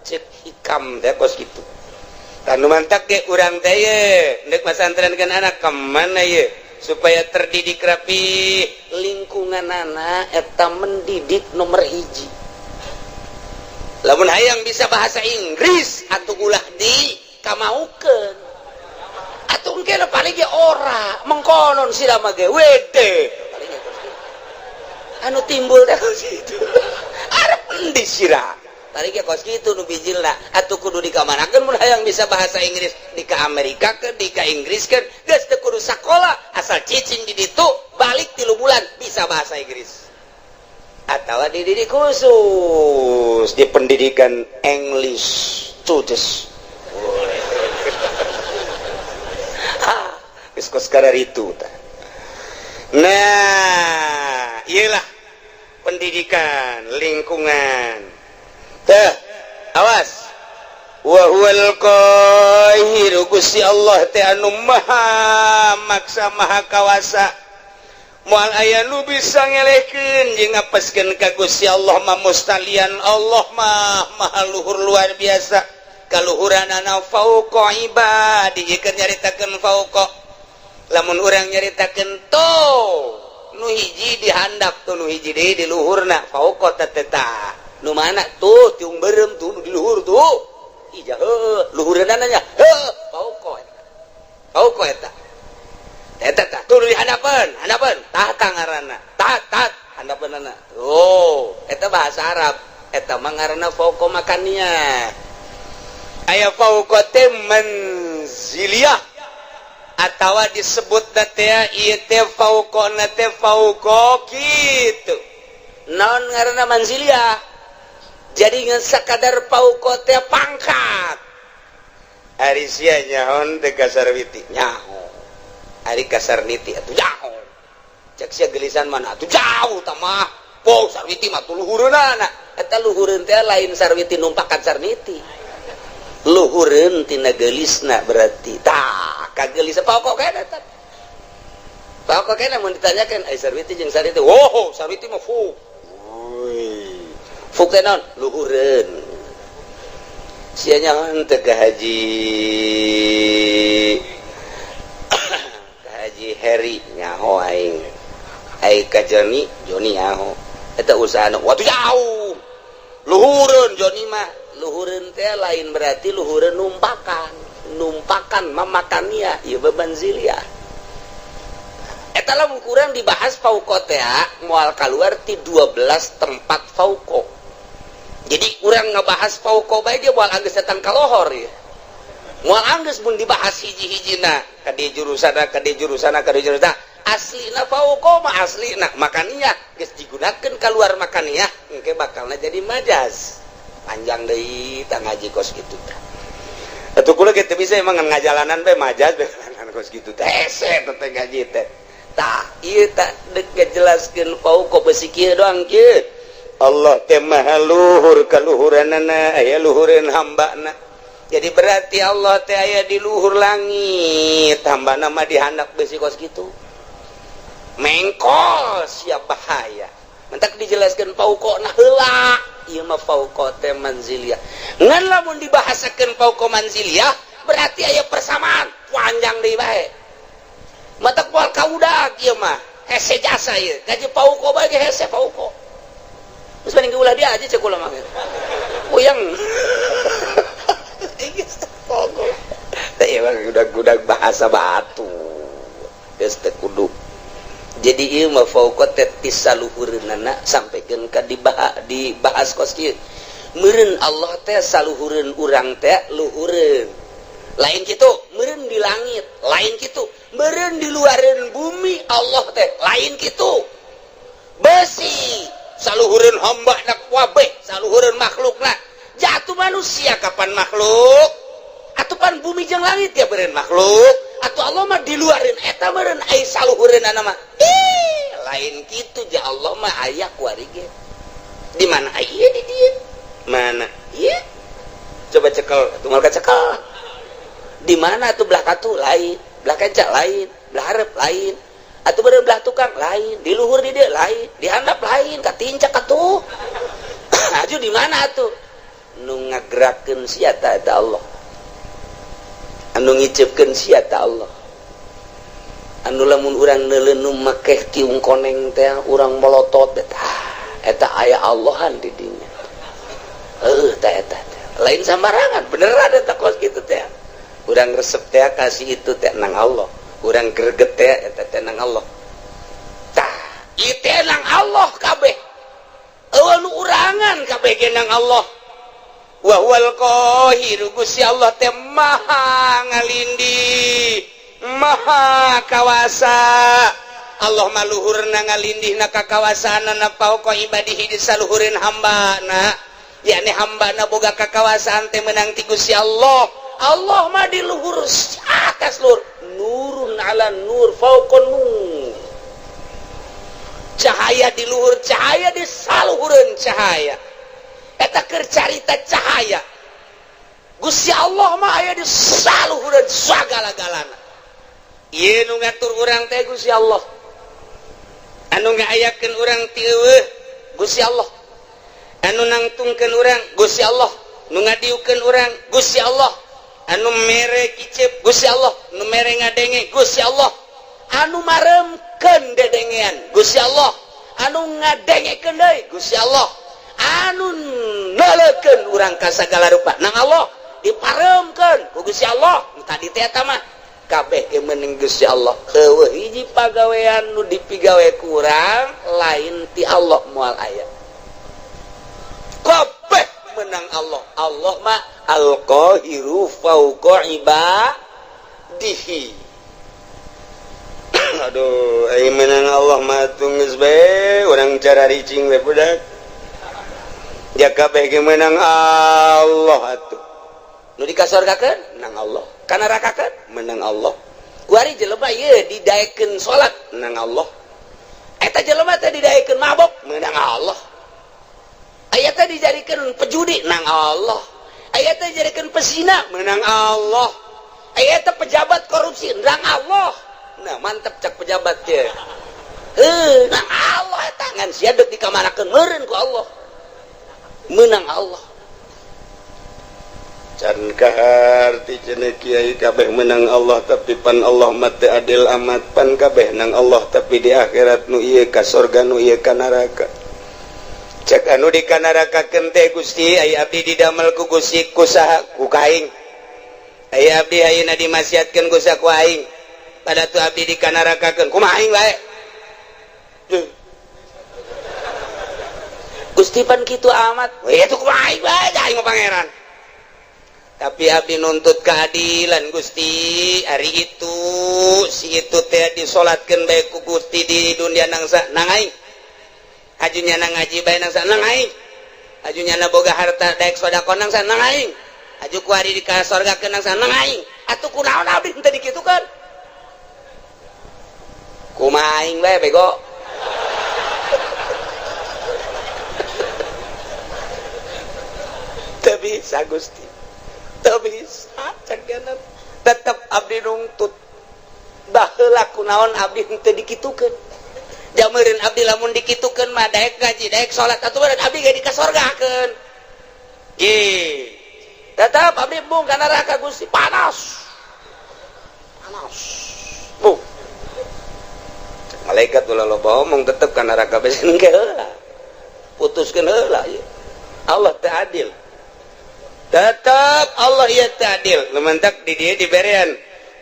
cek Hikam teh kos gitu. Tanu mantak ge urang teh ye nek masantrenkeun anak kemana ye supaya terdidik rapi, lingkungan anak eta mendidik nomor hiji. Lamun hayang bisa bahasa Inggris atau ulah di kamaukeun atuh, engke paling ge ora mengkonon sira mah ge wede paling ge anu timbul teh kos kitu. Arep endi sira? Paling ge kos kitu nu bijilna. Atuh kudu dikamanakeun mun hayang bisa bahasa Inggris? Di ka Amerika ke, di ka Inggris ke? Geus teu kudu sakola, asal cicing di ditu, balik 3 bulan bisa bahasa Inggris. Atau dididik khusus di pendidikan English Tudes. Ha, geus kos itu. Nah, iyalah pendidikan lingkungan teh. Awas, wa huwal qahiru, Gusti Allah teh anu maha maksa, maha kawasa, moal aya nu bisa ngelehkeun jeung ngapeskeun ka Gusti Allah mah. Mustalian Allah mah maha luhur, luar biasa kaluhuranana, fauqa ibadi. Keur nyaritakeun fauqa, lamun urang nyaritakeun to nu hiji di handap tuh, nu hiji deui di luhurna, fauqa teh nu mana tuh? Tiung berem tuh nu di luhur tuh. Ija heuh, luhureunana nya heuh, fauqa eta, fauqa eta. Eta tah tuh di handapeun, handapeun tahta ngaranna, taht taht handapeunana. Oh, eta bahasa Arab, eta mah ngaranna fauqa makannya. Aya fauqa teh manziliyah atawa disebut teh ieu teh fauqa teh fauqa kitu. Naon ngaranna manziliyah? Jadi ngan sakadar fauqa teh pangkat. Ari sia nyaho teh ka Sarwiti? Nyaho. Ari ka Sarniti atuh jauh. Cek sia gelisan mana atuh jauh tah mah. Po Sarwiti mah tuh luhureunana. Eta luhureun teh lain Sarwiti numpakan Sarniti, luhureun tina geulisna berarti. Tah kagelis pokok kene eta, pokok kene. Mun ditanyakeun ai Sarwiti jeung Sarniti, wow, Sarwiti mah fuk fuk teh naon? Luhureun. Sia nyaho teu ka Haji Heri? Nyaho aing. Ai ka Joni? Joni nyaho. Eta usaha waktu jauh, luhureun Joni mah. Luhureun teh lain berarti luhureun numpakan, numpakan mamakannya ieu beban zilia. Eta lamun kurang dibahas fauqa teh moal keluar ti 12 tempat fauqa. Jadi urang ngebahas fauqa bae dia moal anggeus datang ka lohor ya, moal anggeus mun dibahas hiji-hijina ka di jurusana, ka di jurusana, ka di jurusana. Aslina fauqa mah aslina makaniah, geus digunakeun keluar makaniah, engke bakalna jadi majaz. Panjang deui tah ngaji kos kitu teh. Atuh kula ge teu bisa emang ngajalanan bae majaz bae kos kitu teh. Hese teh ngaji teh. Tah, ieu tah deuk ngajelaskeun fauqa besi kieu doang kieu. Allah teh maha luhur kaluhuranana, aya luhureun hambana. Jadi berarti Allah teh aya di luhur langit, hambana mah di handap besi kos kitu. Mengkol siap bahaya. Mentak dijelaskan fauqa nah heula. Ieu mah fauqa teh manziliyah. Ngan lamun dibahasakeun fauqa manziliyah berarti aya persamaan, panjang deui bae. Matak moal kaudag ieu mah. Hese jasa ieu. Gaji fauqa bae ge hese fauqa. Geus mending ulah dia aja cek kula mah. Puyeng. Fauqa. Teh ieu mah gudag-gudag bahasa batu. Geus teu kudu. Jadi ieu mah fauqa teh ti saluhureunana sampaikeun ka dibahas kos kieu. Meureun Allah teh saluhureun urang teh luhureun. Lain kitu, meureun di langit, lain kitu. Meureun di luareun bumi Allah teh, lain kitu. Besi saluhureun hamba na kabeh, saluhureun makhlukna. Jatuh manusia kapan makhluk? Atuh pan bumi jeung langit ya meureun makhluk. Atuh Allah mah di luareun eta meureun ai saluhureunana mah. Ih, lain kitu ja Allah mah aya kuari ge. Di mana aya di dieu? Mana? Ieu. Coba cekel, atuh moal kacekel. Di mana tuh belah katu lain, belah kenca lain, belah hareup lain. Atuh beureum belah tukang lain, di luhur di dieu lain, di handap lain, katincak atuh. Aju di mana atuh? Nu ngagerakeun sia ta eta Allah. Anu ngiceupkeun sia ta Allah. Anu lamun urang neuleun make tiung koneng teh urang melotot eta eta aya Allahan di dinya. Heuh tah eta teh. Lain sambarangan, beneran eta kos kitu teh. Urang resep teh kasih itu teh nang Allah. Urang greget teh eta teh nang Allah. Tah, ieu teh nang Allah kabeh. Eueuh nu urangan kabeh ge nang Allah. Wa huwal qahiru, Gusti Allah teh maha ngalindih, maha kawasa. Allah mah luhurna ngalindihna kakawasaanana fauqa ibadihi di saluhureun hambana. Yakni hambana boga kakawasaan teh menang ti Gusti Allah. Allah mah di luhur atas luhur, nurun ala nur fauqa nur. Cahaya di luhur cahaya di saluhureun cahaya. Eta keur carita cahaya. Gusti Allah mah aya di saluhureun sagala-galana. Ieu nu ngatur urang teh Gusti Allah. Anu ngaayakeun urang ti eueuh Gusti Allah. Anu nangtungkeun urang Gusti Allah. Nu ngadiukeun urang Gusti Allah. Anu mere kicep Gusti Allah, nu mere ngadenge Gusti Allah. Anu maremkeun dedengean Gusti Allah. Anu ngadengekeun deui Gusti Allah. Anu neuleukeun urang ka sagala rupa nang Allah diparemkeun ku Gusti Allah. Nu tadi teh eta mah kabeh ge meunang Gusti Allah. Eueuh hiji pagawean nu dipigawe ku urang lain ti Allah moal aya. Kabeh menang Allah. Allah mah al-qahiru fauqa ibadihi. Aduh, ai menang Allah mah geus bae urang cara ricing we budak. Ja kabeh ge menang Allah atuh. Nu dikasorgakeun menang Allah, ka nerakakeun menang Allah. Kuari jelema ieu didaekeun salat menang Allah. Eta jelema teh didaekeun mabok menang Allah. Aya teh dijadikeun pejudi nang Allah. Aya teh dijadikeun pesina menang Allah. Aya teh pejabat korupsi nang Allah. Nah, mantep cak pejabat teh. Heuh, nang Allah eta ngan sia deuk dikamanakeun meureun ku Allah. Menang Allah. Can kaharti cenah kiai kabeh menang Allah, tapi pan Allah mah teu adil amat, pan kabeh nang Allah tapi di akhirat nu ieu ka sorga nu ieu ka neraka. Cek anu di kanarakakeun teh, Gusti, aya abdi didamel ku Gusti ku saha? Ku kaing. Aya abdi ayeuna dimaksiatkeun ku saha? Ku aing. Pada tu abdi dikanarakakeun kumaha aing bae? Duh. Gusti pan kitu amat. We itu kumaha aing bae, aing mah pangeran. Tapi abdi nuntut keadilan Gusti. Hari itu si itu teh disolatkeun bae ku Gusti di dunia nangsa nang aing. Hajunya nang ngaji bae nang nang aing. Aju nyana boga harta daek sedekah nang nang aing. Aju kuari di ka sorga nang nang aing. Atuh kunaon abdi henteu dikitukeun? Kumaha aing bae bego. Teu bisa Gusti. Teu bisa cek tetep abdi nungtut. Baheula kunaon abdi henteu dikitukeun. Jameureun abdi lamun dikitukeun mah daek ngaji, daek salat atuh meureun abdi ge dikasorgakeun. Ye. Tetep abdi embung ka neraka Gusti, panas. Panas. Bung. Malaikat ulah loba omong tetep ka neraka besen engke heula. Putuskeun heula ieu. Allah teu adil. Tetep Allah ieu teu adil. Nu mentak di dieu diberean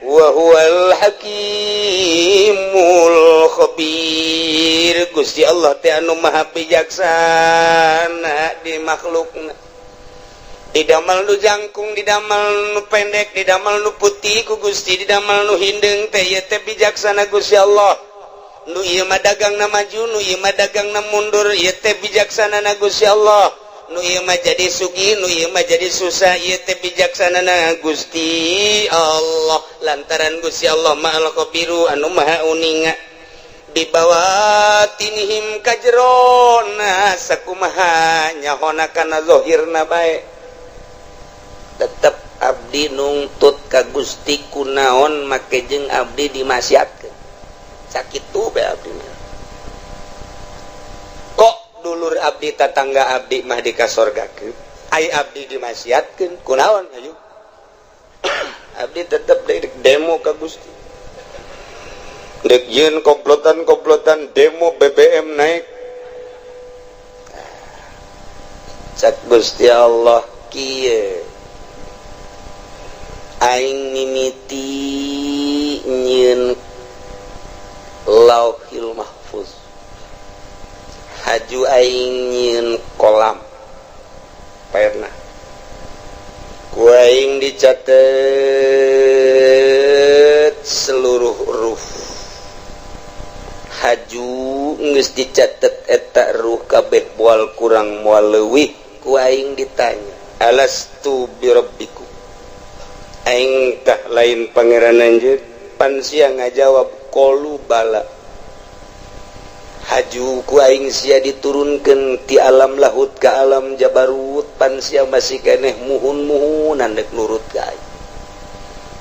wa huwal hakimul khabir. Gusti Allah teh anu maha bijaksana di makhlukna. Didamel nu jangkung, didamel nu pendek, didamel nu putih ku Gusti, didamel nu hindeung teh ieu teh bijaksana Gusti Allah. Nu ieu mah dagangna maju, nu ieu mah dagangna mundur, ieu teh bijaksana na Gusti Allah. Nu ieu mah jadi sugih, nu ieu mah jadi susah, ieu teh bijaksana na Gusti Allah. Lantaran Gusti Allah Maha Khabiru anu maha uninga. Dibawatinihim kajrona sakumaha nyahona kana zahirna bae. Tetep abdi nungtut ka Gusti kunaon make jeung abdi dimaksiatkeun. Sakitu bae abdi mah. Kok dulur abdi tatangga abdi mah dikasorgakeun, ai abdi dimaksiatkeun kunaon ayo. Abdi tetep demo ka Gusti. Dek yeun komplotan-komplotan demo BBM naik. Cak Gusti Allah kieu. Aing mimiti nyieun Lauhil Mahfuz. Haju aing nyieun kolam pena. Ku aing dicatet seluruh huruf. Haju geus dicatet eta ruh kabeh moal kurang moal leuwih. Ku aing ditanya, alastu birabbikum? Aing tah lain pangeran anjeun. Pan sia ngajawab qalu bala. Haju ku aing sia diturunkeun ti alam lahut ka alam jabarut, pan sia masih keneh muhun-muhunan dek nurut ka aing.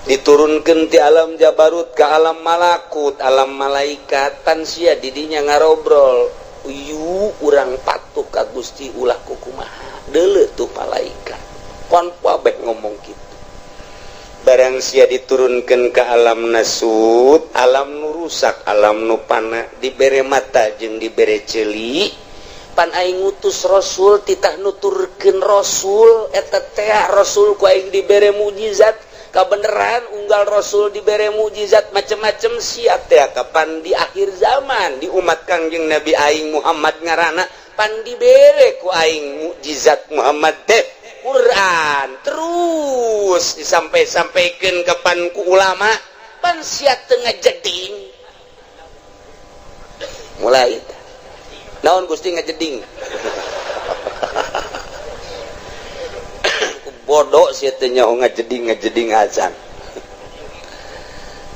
Diturunkeun ti alam jabarut ka alam malakut, alam malaikat, pan sia didinya ngarobrol. Uyu urang patuh ka Gusti ulah kukumaha. Deuleu tuh malaikat. Kon kabeh ngomong kitu. Barang sia diturunkan ke alam nasut, alam nu rusak, alam nu pana, dibere mata jeung dibere ceuli, pan aing ngutus rasul titah nuturkeun rasul eta teh rasul ku aing dibere mukjizat, kabeneran unggal rasul dibere mukjizat macem-macem sia teh kapan di akhir zaman di umat Kangjeng Nabi aing Muhammad ngaranna pan dibere ku aing mukjizat Muhammad teh Quran terus disampai-sampaikan kapan ku ulama pan sia teu ngajeding. Mulai naon Gusti ngajeding. Bodoh sia teu nyaho ngajeding ngajeding acan.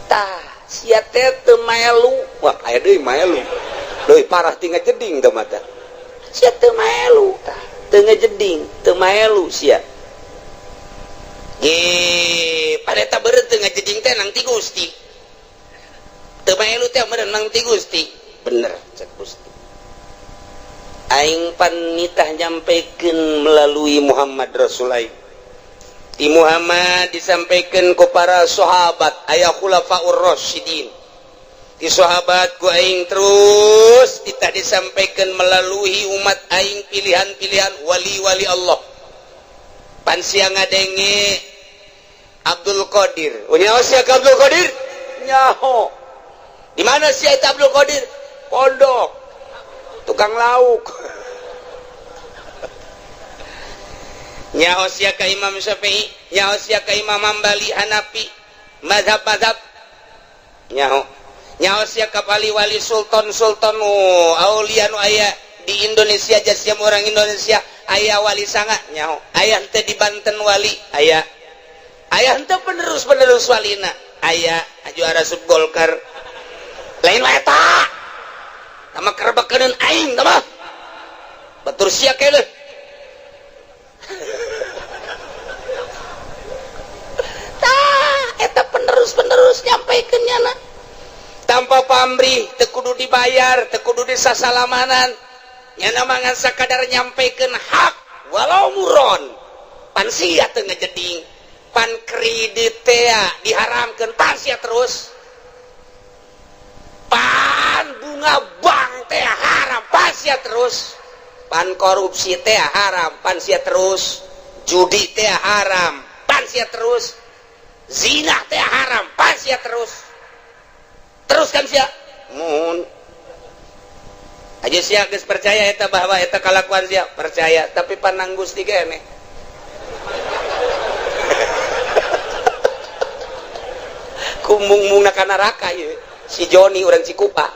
Tah sia teh teu maelu. Wah aya deui maelu. Leuwih parah ti ngajeding teh mah tah. Sia teu maelu tah. Teu ngajeding, teu maelu sia. Ge, pareta beureut teu ngajeding teh nang ti Gusti. Teu maelu teh meureun nang ti Gusti. Bener cek Gusti. Aing pan nitah nyampekeun melalui Muhammad Rasul aing. Ti Muhammad disampaikan ku para sahabat aya khulafaur rasyidin. Ti sahabat ku aing terus kita disampaikan melalui umat aing pilihan-pilihan wali-wali Allah. Pan sia ngadenge Abdul Qadir. Oh, nyaho sia ka Abdul Qadir? Nyaho. Di mana sia eta Abdul Qadir? Pondok. Tukang lauk. Nyaho sia ka Imam Syafi'i, nyaho sia ka Imam Hambali, Hanafi, mazhab-mazhab. Nyaho. Nyaho sia ka wali-wali sultan-sultan aulia nu aya di Indonesia, jasiam orang Indonesia Aya wali sanga nyaho. Aya henteu di Banten wali aya. Aya henteu penerus-penerus walina aya. Juara sub Golkar lain wae eta. Tama kerbekeun aing tama. Batur sia keuleuh. Tah eta penerus-penerus nyampaikeun nyana. Tanpa pamrih, teu kudu dibayar, teu kudu disasalamanan. Nyana mangan sakadar nyampaikeun hak walau muron. Pan sia teu ngejeding, pan kredit teh diharamkeun, pan sia terus. Pan bunga bank teh haram, pan sia terus. Pan korupsi teh haram, pan sia terus. Judi teh haram, pan sia terus. Zina teh haram, pan sia terus. Terus kan sia mun aja sia geus percaya eta bahwa eta kalakuan sia percaya, tapi panang Gusti keneh. Kumbung-mungna ka neraka ieu si Joni urang Cikupa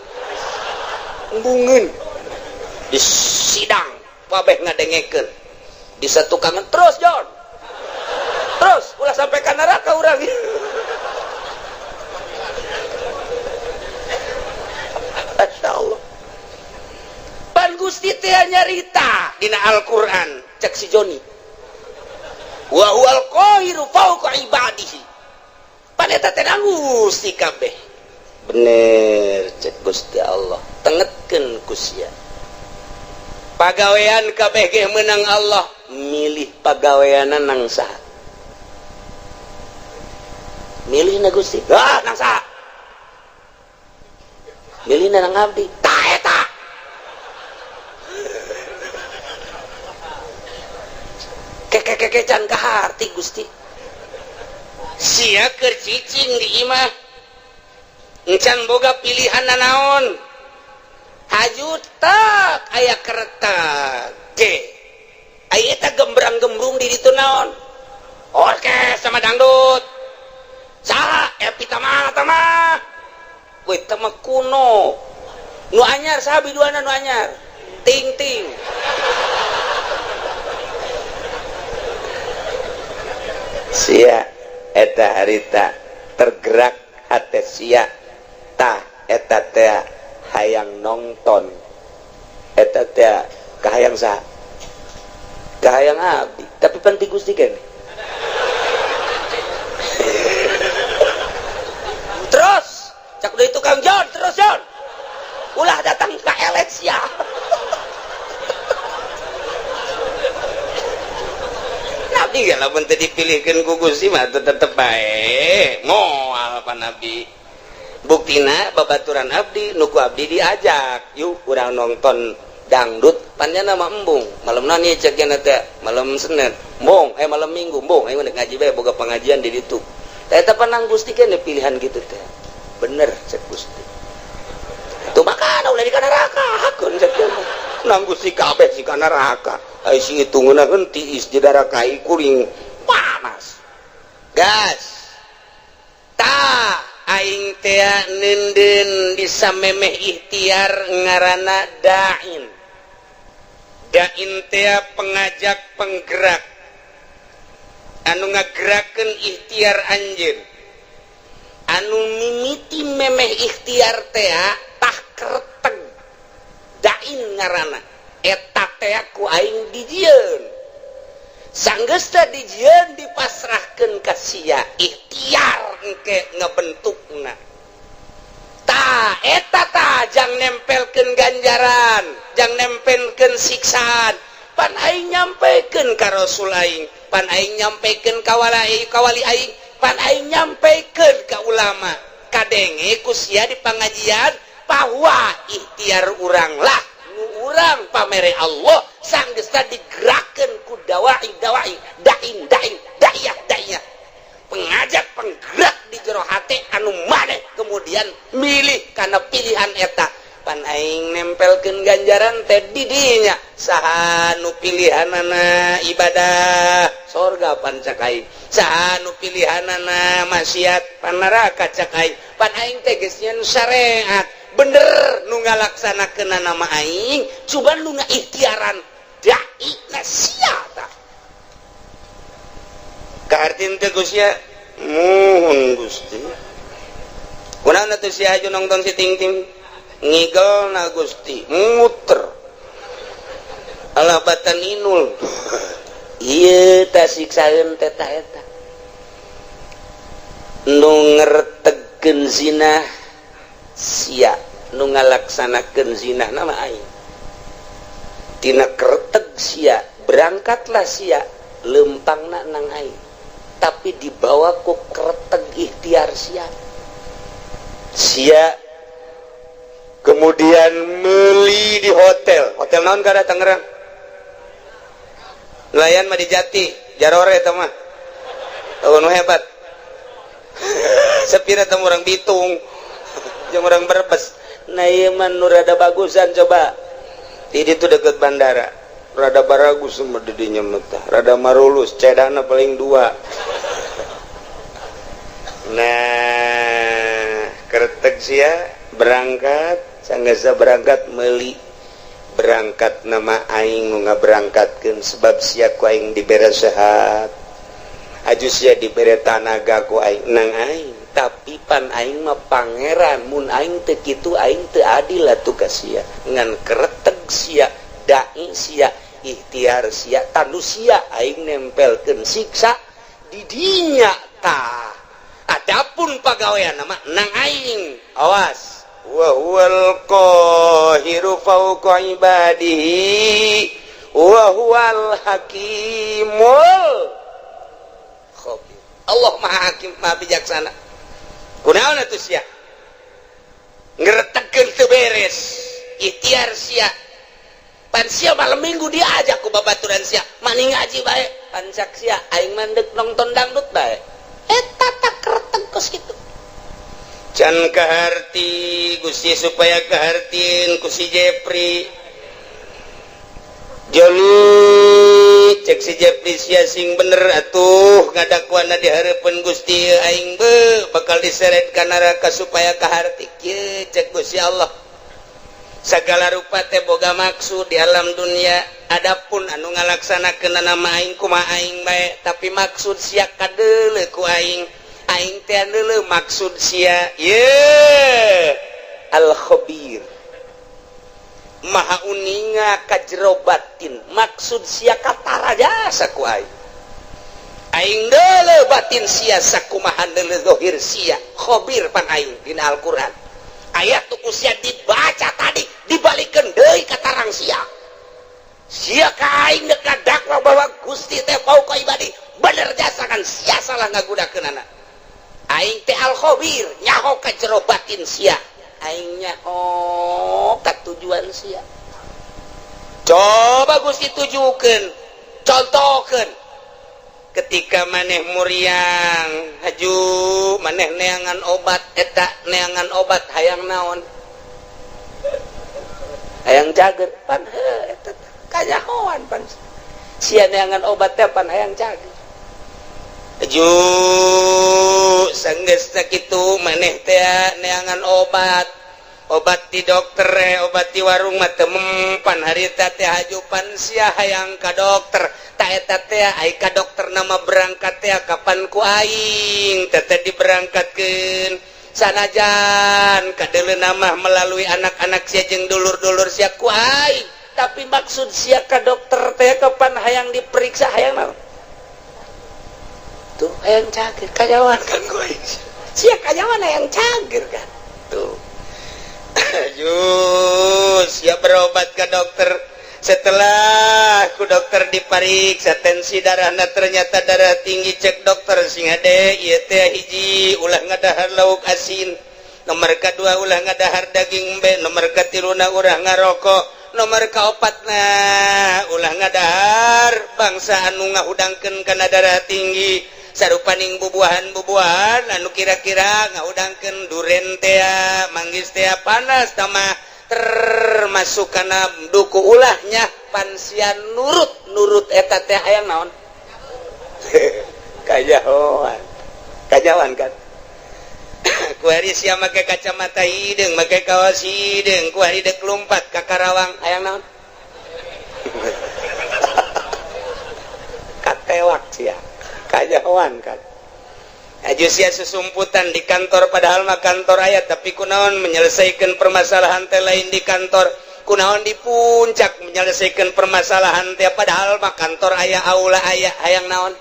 embungeun di sidang kabeh ngadengekeun di satukangan terus Jon terus ulah sampai ka neraka urang. Masya Allah. Pan Gusti teh nyarita dina Al-Qur'an cek si Joni. Wa huwal qahiru fawqa ibadihi. Pan eta teh Gusti kabeh. Bener cek Gusti Allah. Tengetkeun ku sia. Pagawean kabeh ge meunang Allah, milih pagaweanna nang saha? Milihna Gusti. Ah, nang saha? Milih nang abdi ta eta keke can kaharti Gusti sia keur cicing di imah encan boga pilihan nanaon haju tak aya keretak ge aya eta gembrang-gembrung di ditu naon orkes sama dangdut saha Epi Tamah mah weh tama kuno nu anyar saha biduana nu anyar ting ting sia eta harita tergerak hate sia tah eta teh hayang nongton eta teh kahayang saha kahayang abdi tapi pan ti Gusti keneh. Terus cak deui tukang Jon terus Jon ulah datang ka elet sia. Nabi ge lamun teu dipilihkeun ku Gusti mah tetep bae moal pa Nabi. Buktina babaturan abdi nu ku abdi diajak yuk urang nonton dangdut panjana mah embung malamna nih cek nya teh malam Senin embung malam Minggu embung ayo ngaji bae boga pengajian di ditu. Tah eta panang Gusti keneh pilihan gitu teh. Bener cek Gusti. Tuh makana ulah di neraka hakun cek nang Gusti kabeh si ka neraka. Ai si hitungeuna henteu is di neraka kuring panas. Gas. Ta aing teh neundeun di samemeh ikhtiar ngaranna da'in. Da'in teh pengajak penggerak anu ngagerakeun ikhtiar anjeun. Anu mimiti memeh ikhtiar teh tah kerteg dain ngaranna eta teh ku aing dijieun sanggeus teh dijieun dipasrahkeun ka sia ikhtiar engke ngebentukna tah eta tah jang nempelkeun ganjaran jang nempelkeun siksaan pan aing nyampekeun ka rasul aing pan aing nyampekeun ka wali aing pan aing nyampaikan ke ulama kadenge ku sia di pengajian bahwa ikhtiar urang lah nu urang pamere Allah sanggeusna digerakkeun ku dawai dawai dain dain da'iyah da'iyah pengajak penggerak di jero hate anu maneh kemudian milih kana pilihan eta pan aing nempelkeun ganjaran teh di dinya saha nu pilihanana ibadah sorga pan cak aing saha nu pilihanana maksiat pan neraka cak aing pan aing teh geus nyeun syariat bener nu ngalaksanakeunana mah aing cuman nu ngaikhtiaran dai na ka sia tah. Kaharti teu ku sia? Muhun Gusti. Kunaon atuh sia aju nonton si Ting Ting? Ngigel na Gusti, muter. Alah batan inul. Ieu tah siksaeun teh tah eta. Nu ngertegkeun zina sia, nu ngalaksanakeun zina nama aing. Tina kereteg sia, berangkatlah sia lempangna nang aing. Tapi dibawa ku kereteg ikhtiar sia. Sia kemudian meli di hotel. Hotel naon kada Tangerang? Nelayan mah di Jati, Jarore eta mah. Oh, nu hebat. Sepira teh orang Bitung. Jeung orang Brebes. Nah ieu mah nu rada bagusan coba. Di ditu deket bandara. Rada baragus mah di dinya mah tah. Rada marulus, cedana paling dua. Nah, kereteg sia berangkat, sanggasa berangkat meuli berangkat nama aing nu ngaberangkatkeun sebab sia ku aing dibere sehat. Aju sia dibere tanaga ku aing nang aing, tapi pan aing mah pangeran, mun aing teu kitu aing teu adil atuh ka sia. Ngan kereteg sia, dai sia, ikhtiar sia, tanu sia aing nempelkeun siksa di dinya tah. Adapun pagawean nama nang aing, awas. Wa huwal qahiru fawqa ibadihi wa huwal hakimul khabir. Allah Maha Hakim, Maha Bijaksana. Kunaon atuh sia? Ngeretegkeun teu beres, ikhtiar sia. Pan sia malam minggu diajak ku babaturan sia, mani ngaji bae, pan cak sia aing mah deuk nonton dangdut bae. Eta tak kereteg kos kitu. Can kaharti Gusti supaya kahartin ku si Jepri. Joli cek si Jepri sia sing bener atuh ngadakuana di hareupeun Gusti aing be bakal diseret ka neraka supaya kaharti kieu cek Gusti Allah. Segala rupa teh boga maksud di alam dunia. Adapun anu ngalaksanakeun nama aing kumaha aing bae, tapi maksud sia kadeuleu ku aing. Aing teh deuleu maksud sia. Ye Al Khabir Maha uninga ka jero batin, maksud sia katara jasa ku aing. Aing deuleu batin sia sakumaha deuleu zahir sia. Khabir pan aing dina Al-Qur'an. Ayat tuh ku sia dibaca tadi dibalikeun deui ka tarang sia. Sia ka aing deuk dakwa bahwa Gusti teh fauqa ibadi. Bener jasa kan sia salah ngagunakeunana. Aing teh Al Khabir nyaho ka jero batin sia. Aing nyaho ka tujuan sia. Coba Gusti tujukeun, contohkeun. Ketika maneh muriang haju maneh neangan obat eta neangan obat hayang naon? Hayang cager pan heuh eta kanyahoan pan sia neangan obat teh pan hayang cager. Aju sanggeus sakitu maneh teh neangan obat. Obat di dokter obat di warung mah teu mempan harita teh haju pan sia hayang ka dokter. Ta eta teh ai ka dokter nama berangkat teh kapan ku aing teh teh diberangkatkeun. Sanajan kadeuleu nama melalui anak-anak sia jeung dulur-dulur sia ku aing. Tapi maksud sia ka dokter teh kapan hayang diperiksa hayang naon? Tuh hayang cager kanyawan kan ku aing. Sia kanyawan hayang cager kan. Tuh. Ayo, siap berobat ke dokter. Setelah ku dokter dipariksa tensi darahna ternyata darah tinggi, cek dokter sing hade ieu teh hiji ulah ngadahar lauk asin, nomor kedua ulah ngadahar daging embe, nomor katiluna ulah ngarokok, nomor kaopatna ulah ngadahar bangsa anu ngahudangkeun kana darah tinggi sarupaning bubuahan-bubuahan anu kira-kira ngahudangkeun duren tea manggis tea panas tamah termasuk kana duku ulahnya pan sia nurut nurut eta teh hayang naon? Kajahoan kajawan kan kuari sia make kacamata hideung, make kaos hideung, kuari dek lumpat ka Karawang hayang naon? sia kanyahoan kan. Aju sia susumputan di kantor, padahal mah kantor aya, tapi kunaon menyelesaikan permasalahan teh lain di kantor? Kunaon di puncak menyelesaikan permasalahan teh, padahal mah kantor aya, aula aya? Hayang naon?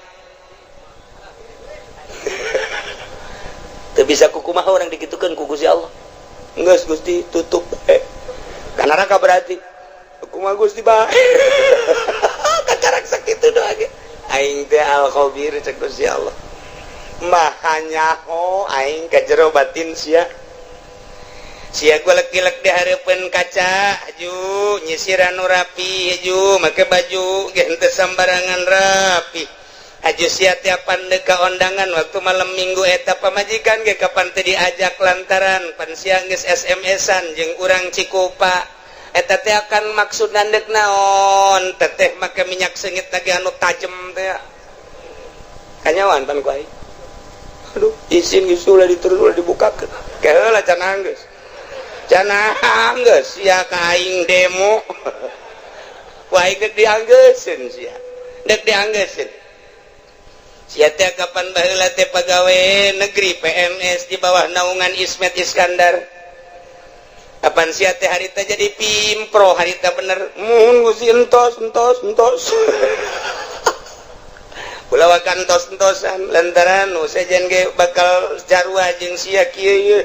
Teu bisa kukumaha orang dikitukeun ku Gusti Allah. Geus, Gusti, tutup ka neraka berarti. Kumaha, Gusti, bae kakarak sakitu doa ge. Aing teh al khabir, cek Gusti Allah, maha nyaho aing ka jero batin sia. Sia golek-gilek di hareupeun kaca, aju nyisiran nu rapi, aju make baju ge henteu sambarangan rapi. Aju sia tiap pandeka ondangan waktu malam Minggu, eta pamajikan ge kapan teu diajak lantaran pan sia geus SMS-an jeung urang Cikupa. Eta teh akan maksud nandek naon? Teteh make minyak seungit lagi anu tajem teh kanyawan pan ku aing. Aduh, izin geus, ulah diterus, ulah dibukakeun. Keheula cenah, geus cenah, geus sia ka aing demo. Ku aing dek dianggeuseun, sia dek dianggeuseun. Sia teh kapan baheula teh pagawe negeri PNS di bawah naungan Ismet Iskandar. Kapan sia teh harita jadi pimpro, harita bener mun Gusti, entos entos entos. Ulah wakan entos-entosan lantaran nu sejen ge bakal jarua jeung sia kieu ieu.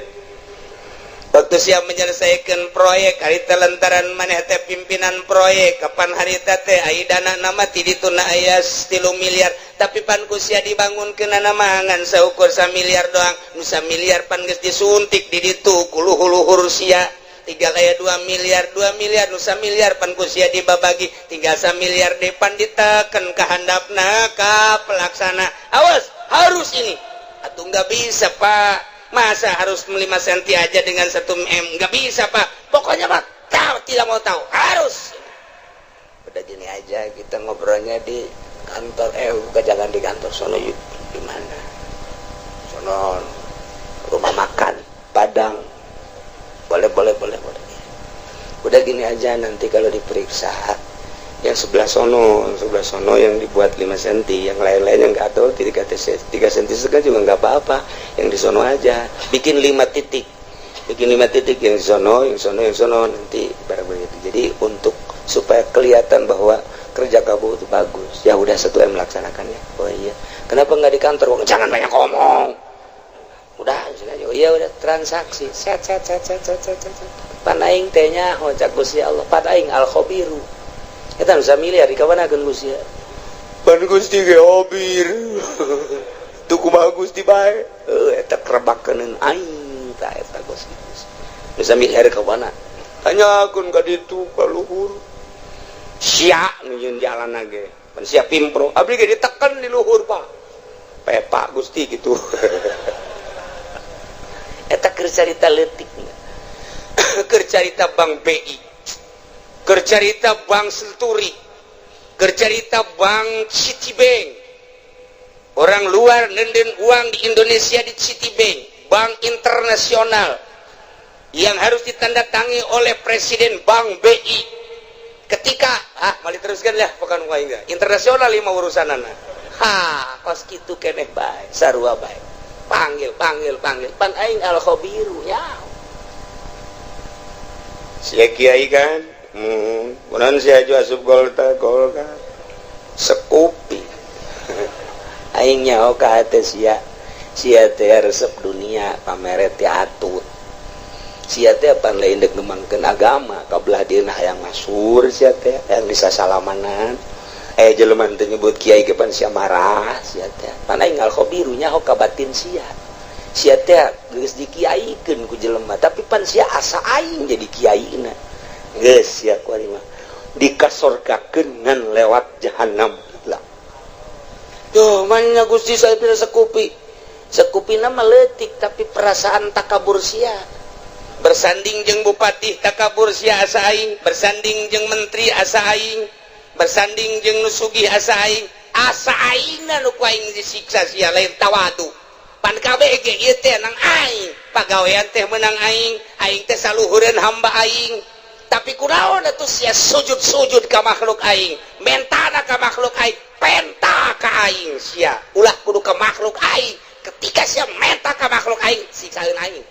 Waktu sia menyelesaikan proyek harita lantaran maneh teh pimpinan proyek, kapan harita teh ai dana nama ti ditu na aya 3 miliar, tapi pan ku sia dibangunkeun nama ngan saukur miliar doang. Nu miliar pan geus disuntik di ditu ku luhur-luhur sia, tinggal aya 2 miliar. 2 miliar nu miliar pan ku sia dibabagi, tinggal miliar depan diteken ka handapna ka pelaksana, "Awas, harus ini." "Atau nggak bisa, Pak. Masa harus 5 cm aja dengan 1 m? Nggak bisa, Pak." "Pokoknya, Pak, tahu tidak mau tahu, harus." "Udah, gini aja, kita ngobrolnya di kantor." "Eh, bukan, jangan di kantor sono." "Yuk, di mana?" "Sono, rumah makan Padang." "Boleh, boleh, boleh, boleh." "Udah, gini aja, nanti kalau diperiksa yang sebelah sono, sebelah sono yang dibuat 5 cm, yang lain-lain yang nggak tahu 3 3 cm setengah juga nggak apa-apa. Yang di sono aja bikin 5 titik, bikin 5 titik, yang di sono, yang sono, yang sono, nanti barang begitu. Jadi untuk supaya kelihatan bahwa kerja kamu itu bagus." "Ya udah, 1 M melaksanakannya." "Oh iya, kenapa nggak di kantor?" "Jangan banyak ngomong, udah aja." "Oh iya, udah." Transaksi set set set set set set set. Pan aing teh nyaho, cak Gusti Allah, pan aing al khabiru. Eta bisa miliar di kawan Gusti, pan Gusti ge khabir tuh. Kumaha, Gusti, bae eta kerebakeun aing ta eta? Gusti bisa miliar ka mana? Tanyakeun ka ditu ka luhur. Sia nu jalan ge pan sia pimpro, abdi ge ditekan di luhur, Pak. Pepa Gusti gitu. Eta keur carita leutik, keur carita Bank BI, keur carita Bank Century, keur carita Bank Citibank. Orang luar nenden uang di Indonesia di Citibank, bank internasional yang harus ditandatangi oleh Presiden Bank BI ketika, ah, mali teruskan ya, bukan enggak internasional lima urusan anak. Ha, kos kitu keneh bae, sarua bae. Panggil, panggil, panggil, pan aing al khabiru ya. Sia kiai kan, kunaon sia aju asup Golkar? Golkar sekupi. Aing nyaho ka hate sia. Sia teh resep dunia, pameret teh atut. Sia teh pan lain dek ngembangkeun agama, kabelah dieuna hayang masur. Sia teh hayang disasalamanan, eh jelema teu nyebut kiai ge pan sia marah. Sia teh pan aing al khabiru, nyaho ka batin sia. Sia teh geus dikiaikeun ku jelema, tapi pan sia asa aing jadi kiaina. Geus sia ku mah dikasorgakeun ngan lewat jahanam lah. Duh, mana Gusti, saya tidak sekupi. Sekupi nama leutik, tapi perasaan takabur sia. Bersanding jeung bupati takabur sia asa aing, bersanding jeung menteri asa aing, bersanding jeung nu sugih asa aing, asa aing nu ku aing disiksa sia lain tawadu. Pan kabeh ge ieu teh nang aing, pagawean teh menang aing, aing teh saluhureun hamba aing. Tapi kunaon atuh sia sujud-sujud ka makhluk aing, mentana ka makhluk aing, penta ka aing sia. Bisaeun aing.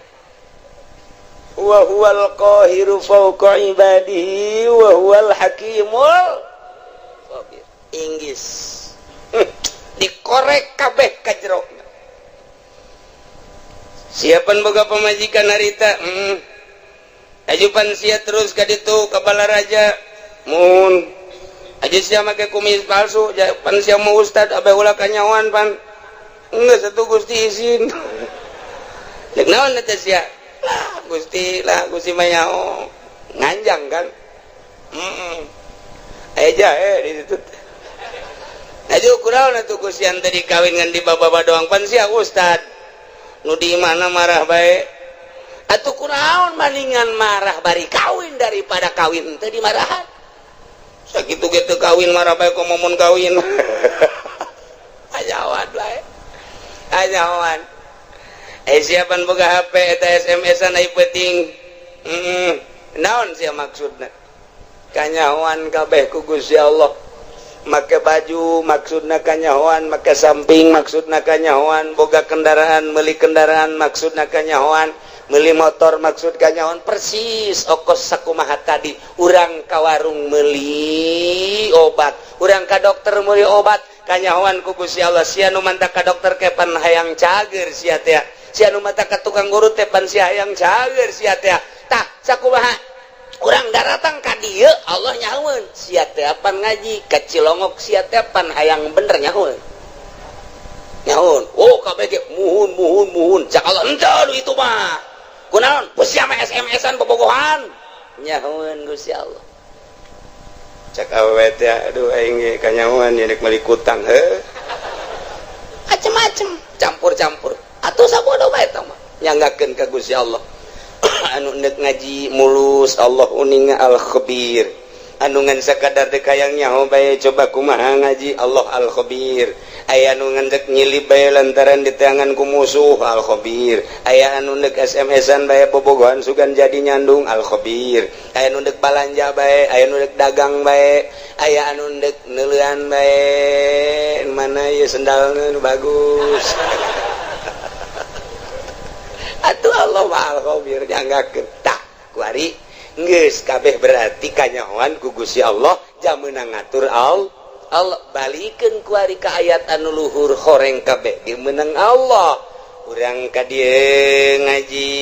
Wa huwal qahiru fawqa ibadihi wa huwal hakimul khabir. Inggis dikorek kabeh ka jero. Siapan boga pamajikan harita, Ajupan sia terus ka ditu ka Balaraja mun aja sia make kumis palsu pan sia mau ustad abe ulah kanyawan pan geus atuh Gusti izin. Cek naon eta sia lah Gusti, lah Gusti mah nyaho nganjang kan. Aya jahe di situ. Aju kunaon atuh Gusti tadi kawin ngan di baba doang pan sia ustad nu di mana marah bae atuh kunaon, maningan marah bari kawin daripada kawin teu dimarahan. Sakitu ge teu kawin marah bae, komo mun kawin. Ajawan bae, ajawan. Eh, siapan boga HP eta SMS-an ai penting. Naon sia maksudna? Kanyahoan kabeh ku Gusti Allah. Make baju maksudna kanyahoan, make samping maksudna kanyahoan, boga kendaraan, meuli kendaraan maksudna kanyahoan, meuli motor maksud kanyahoan. Persis okos sakumaha tadi, urang ka warung meuli obat, urang ka dokter meuli obat, kanyahoan ku Gusti Allah. Sia nu mantak ka dokter kepan hayang cager sia teh, sia nu mantak ka tukang urut teh pan sia hayang cager sia teh. Tah, sakumaha urang daratang ka dieu, Allah nyahoeun sia teh pan ngaji ka Cilongok, sia teh pan hayang bener, nyahoeun, nyahoeun. Oh, kabeh ge muhun muhun muhun. Cak Allah, henteu itu mah kunaon sia mah SMS-an bobogohan. Nyahoeun Gusti Allah. Cak awewe teh, aduh, aing ge kanyahoan nya rek meuli kutang heuh, macem-macem campur-campur atuh. Sabodo bae eta mah nyanggakeun ka Gusti Allah. Anu nek ngaji mulus, Allah uninga, al khabir. Anu ngan sakadar dek hayang nyaho bae, coba kumaha ngaji, Allah al khabir. Aya anu ngan dek nyilip bae lantaran diteangan ku musuh, al khabir. Aya anu nek SMS-an bae, bobogohan sugan jadi nyandung, al khabir. Aya anu dek balanja bae, aya anu dek dagang bae, aya anu dek neuleuan bae, mana ieu sendalna nu bagus. Atuh Allah mah al khabir, nyanggakeun. Tah, kuari geus kabeh berarti kanyahoan ku Gusti Allah, jam meunang ngatur Allah. Allah balikeun kuari ka ayat anu luhur, horeng kabeh ge meunang Allah. Urang ka dieu ngaji,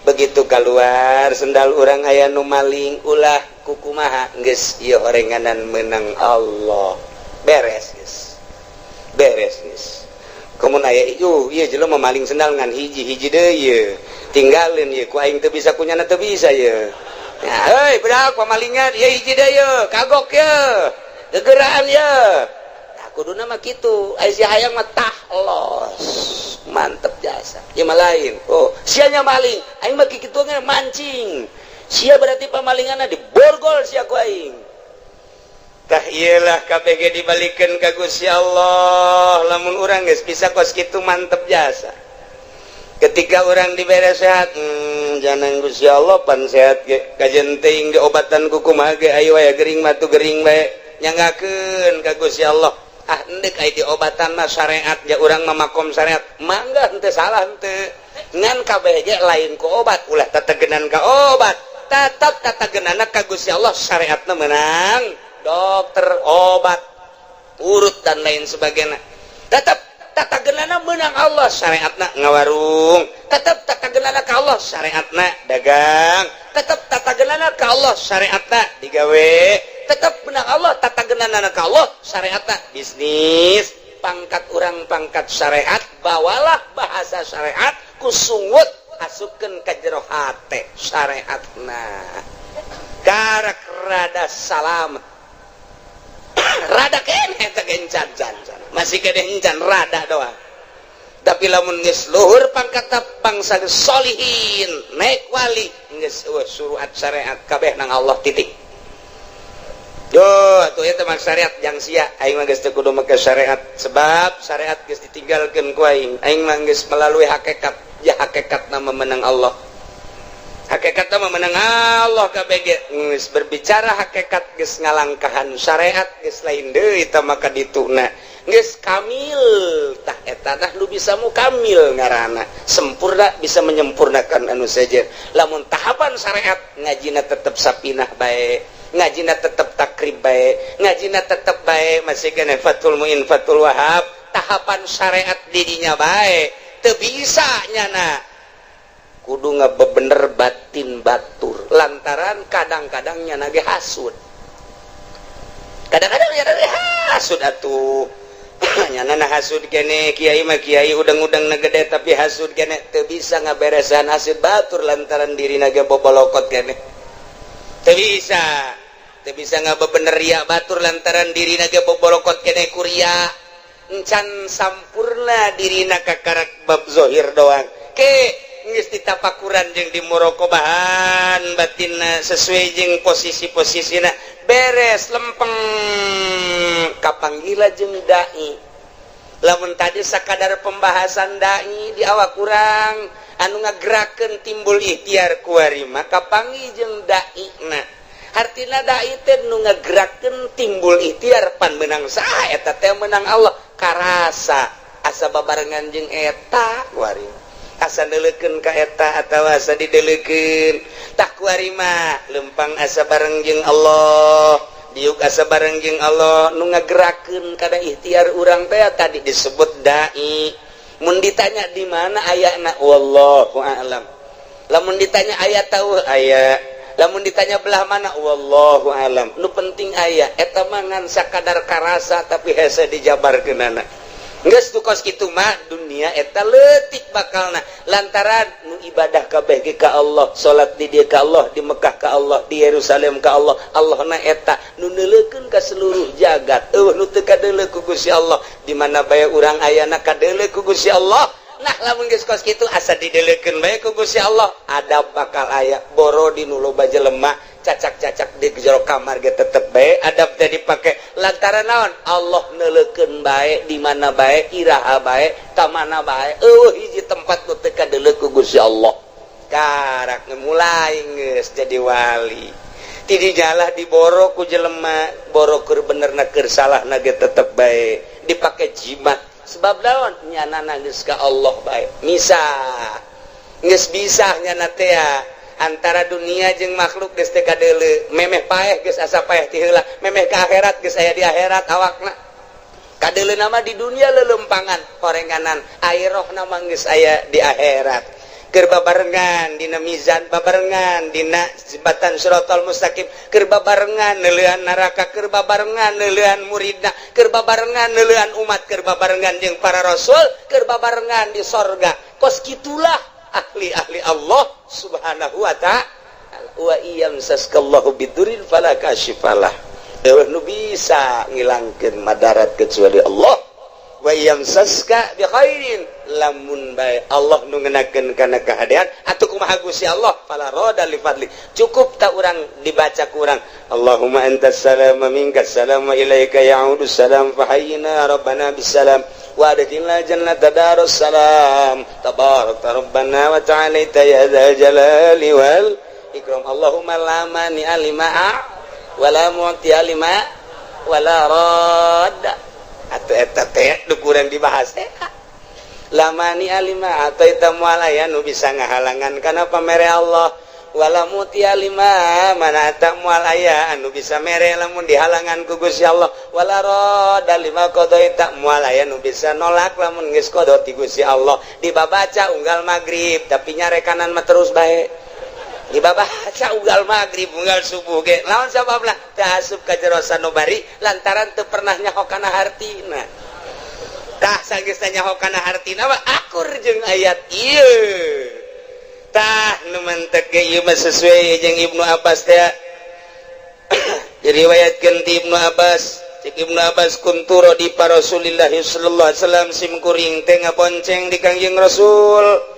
begitu keluar sendal urang aya nu maling, ulah kukumaha, geus ieu horenganan meunang Allah, beres geus, beres geus. Komun aya ieu ieu jelema maling sendal ngan hiji, hiji deui ieu tinggalin ieu ku aing teu bisa, kunyana teu bisa ieu. Ya, hei budak pamalingan ieu hiji deui ieu, kagok ieu, gegeraan ieu. Nah, kuduna mah kitu. Aya si hayang mah tah los. Mantep jasa. Ieu mah lain. Oh, sianya maling, aing mah kitu ge mancing. Sia berarti pamalinganna diborgol sia ku aing. Tah, iyalah KBG dibalikan ka Gusti Allah. Lamun urang geus bisa kos kitu, mantep jasa. Ketika orang dibere sehat, jangan Gusti Allah pan sehat ge kajen teuing diobatan ku kumaha ge, ayo aya gering mah tu gering bae, nyanggakeun ka Gusti Allah. Ah, endek aya diobatan mah syariat ya, urang mah makom syariat, mangga, henteu salah henteu. Ngan kabeh ge lain ku obat, ulah tetegenan ka obat, tetap tatagenana ka Gusti Allah. Syariatna menang dokter, obat urut dan lain sebagainya, tetap tatagenana menang Allah. Syariatna ngawarung, tetap tatagenana ka Allah. Syariatna dagang, tetap tatagenana ka Allah. Syariatna digawe, tetap menang Allah. Tatagenana ka Allah syariatna bisnis. Pangkat urang pangkat syariat, bawalah bahasa syariat, kusungut asupkeun ka jero hate syariatna, karak rada salamet, rada keneh teh encan can can masih kene encan, rada doang. Tapi lamun geus luhur pangkat bangsa solihin, naik wali, geus eueuh suruhat syariat, kabeh nang Allah, titik. Yo, atuh eta mah syariat jang sia. Aing mah geus teu kudu make syariat sebab syariat geus ditinggalkeun ku aing. Aing mah geus melalui hakikat. Ya, hakikatna memenang Allah. Hakikat mah menang Allah KBG. Geus berbicara hakikat, geus ngalangkahan syariat, geus lain deui eta maka dituna geus kamil. Tah, eta tah nu bisa mukamil ngaranna, sempurna, bisa menyempurnakan anu sejen. Lamun tahapan syariat, ngajina tetep sapinah bae, ngajina tetep takrib bae, ngajina tetep bae, masih kena Fathul Muin, Fathul Wahab, tahapan syariat dirinya bae, teu bisa nyana kudu ngabebener batin batur, lantaran kadang-kadang nyana ge hasud, kadang-kadang nyana ge hasud atuh. Nyana na hasud kene, kiai mah kiai udang-udang na gede, tapi hasud kene, teu bisa ngaberesan hasud batur lantaran diri ge bobolokot kene. Teu bisa, teu bisa ngabebener ria batur lantaran diri ge bobolokot kene kuria, encan sampurna dirina, kakarak bab zohir doang. Ke geus ditapakuran jeung di muraqabahan batinna sesuai jeung posisi-posisina, beres, lempeng, kapanggila jeung dai. Lamun tadi sakadar pembahasan dai di awak kurang anu ngagerakeun timbul ikhtiar, kuari mah kapanggih jeung dai na. Hartina dai teh nu ngagerakeun timbul ikhtiar. Pan menang saha eta teh? Menang Allah. Karasa asa babarengan jeung eta kuari, asa neuleukeun ka eta atawa asa dideulekeun. Tah, kuari mah lempang asa bareng jeung Allah, diuk asa bareng jeung Allah. Nu ngagerakeun kana ikhtiar urang teh tadi disebut dai. Mun ditanya di mana ayana, wallahu a'lam. Lamun ditanya aya tahu aya, lamun ditanya belah mana, wallahu alam. Nu penting aya. Eta mah ngan sakadar karasa, tapi hese dijabarkeunana. Geus tu kos kitu mah dunia eta leutik bakalna, lantaran nu ibadah kabeh ge ka Allah, salat di dieu ka Allah, di Mekah ka Allah, di Yerusalem ka Allah. Allah na eta nu neuleukeun ka seluruh jagat, euweuh nu teu kadeuleu ku Gusti Allah. Di mana bae urang ayana kadeuleu ku Gusti Allah. Nah, lamun geus kos kitu asa dideuleukeun bae ku Gusti Allah, adab bakal aya. Boro di nu loba jelema, cacak-cacak di jero kamar ge tetep bae adab teh dipake, lantaran naon? Allah neuleukeun bae, di mana bae, iraha bae, ka mana bae, euweuh hiji tempat nu teu kadeuleu ku Gusti Allah. Karak mulai geus jadi wali, ti dijalah diboro ku jelema, boro keur bener na keur salah na ge tetep bae dipake jimat. Sebab naon? Nyana geus ka Allah bae, misah geus bisa nyana teh antara dunia jeung makhluk geus teu kadeuleu. Memeh paeh geus asa paeh ti heula, memeh ka akhirat geus aya di akhirat awakna. Kadeuleu nama di dunia lelempangan horenganan, air rohna mah geus aya di akhirat, keur babarengan dina mizan, babarengan dina jembatan siratal mustaqim, keur babarengan neuleuan neraka, keur babarengan neuleuan muridna, keur babarengan neuleuan umat, keur babarengan jeung para rasul, keur babarengan di sorga. Kos kitulah ahli-ahli Allah Subhanahu wa ta'ala. Wa iyamsaskallahu bidurrin fala kashifalah, euweuh nu bisa ngilangkeun madarat kecuali Allah. Wa yamsaska bi khairin, lamun bae Allah nu ngenakeun kana kahadean atuh kumaha Gusti Allah, fala rada li fadli. Cukup tak urang dibaca ku urang, Allahumma antas salam wa minkas salam wa ilaika ya'udus salam, fahayyina rabbana bisalam wa adkhilna jannata darus salam, tabarakta rabbana wa ta'alaita ya dzal jalali wal ikram. Allahumma la mani'a lima wala mu'tiya lima wala radda. Atau eta teh nu kurang dibahas teh, la mani'a lima a'thaita, moal aya nu bisa ngahalangan kana pamere Allah, wala mu'tiya lima mana'ta, moal aya anu bisa mere lamun dihalangan ku Gusti Allah, wala radda lima qadaita, moal aya nu bisa nolak lamun geus qada ti Gusti Allah. Dibabaca unggal magrib, tapi nyarekanan mah terus bae dibabaca unggal magrib, unggal subuh ge. Lawan sababna? Teu asup ka jero sanubari, lantaran teu pernah nyaho kana hartina. Tah, sanggeus nyaho kana hartina mah akur jeung ayat ieu. Tah, nu mantek ge ieu mah sesuai jeung Ibnu Abbas teh, diriwayatkeun ti Ibnu Abbas. Cek Ibnu Abbas, kuntu radifa Rasulillah sallallahu alaihi wasallam, sim kuring teh ngabonceng di Kangjeng Rasul.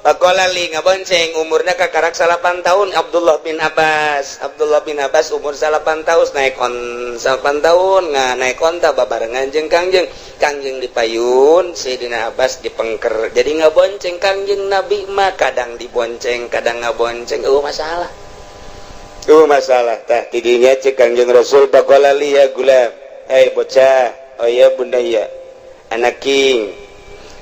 Faqala li, ngabonceng, umurna kakarak 9 tahun Abdullah bin Abbas. Abdullah bin Abbas umur 9 tahun naik on 9 tahun nggak naik onta babarengan jeung Kangjeng. Kangjeng dipayun, Sayyidina Abbas dipengker, jadi ngabonceng Kangjeng Nabi mah, kadang dibonceng, kadang ngabonceng. Oh, masalah. Oh, masalah. Tah, tidinya cek Kangjeng Rasul, faqala li, ya gulam, hey bocah, oh ya bunayya, anak king,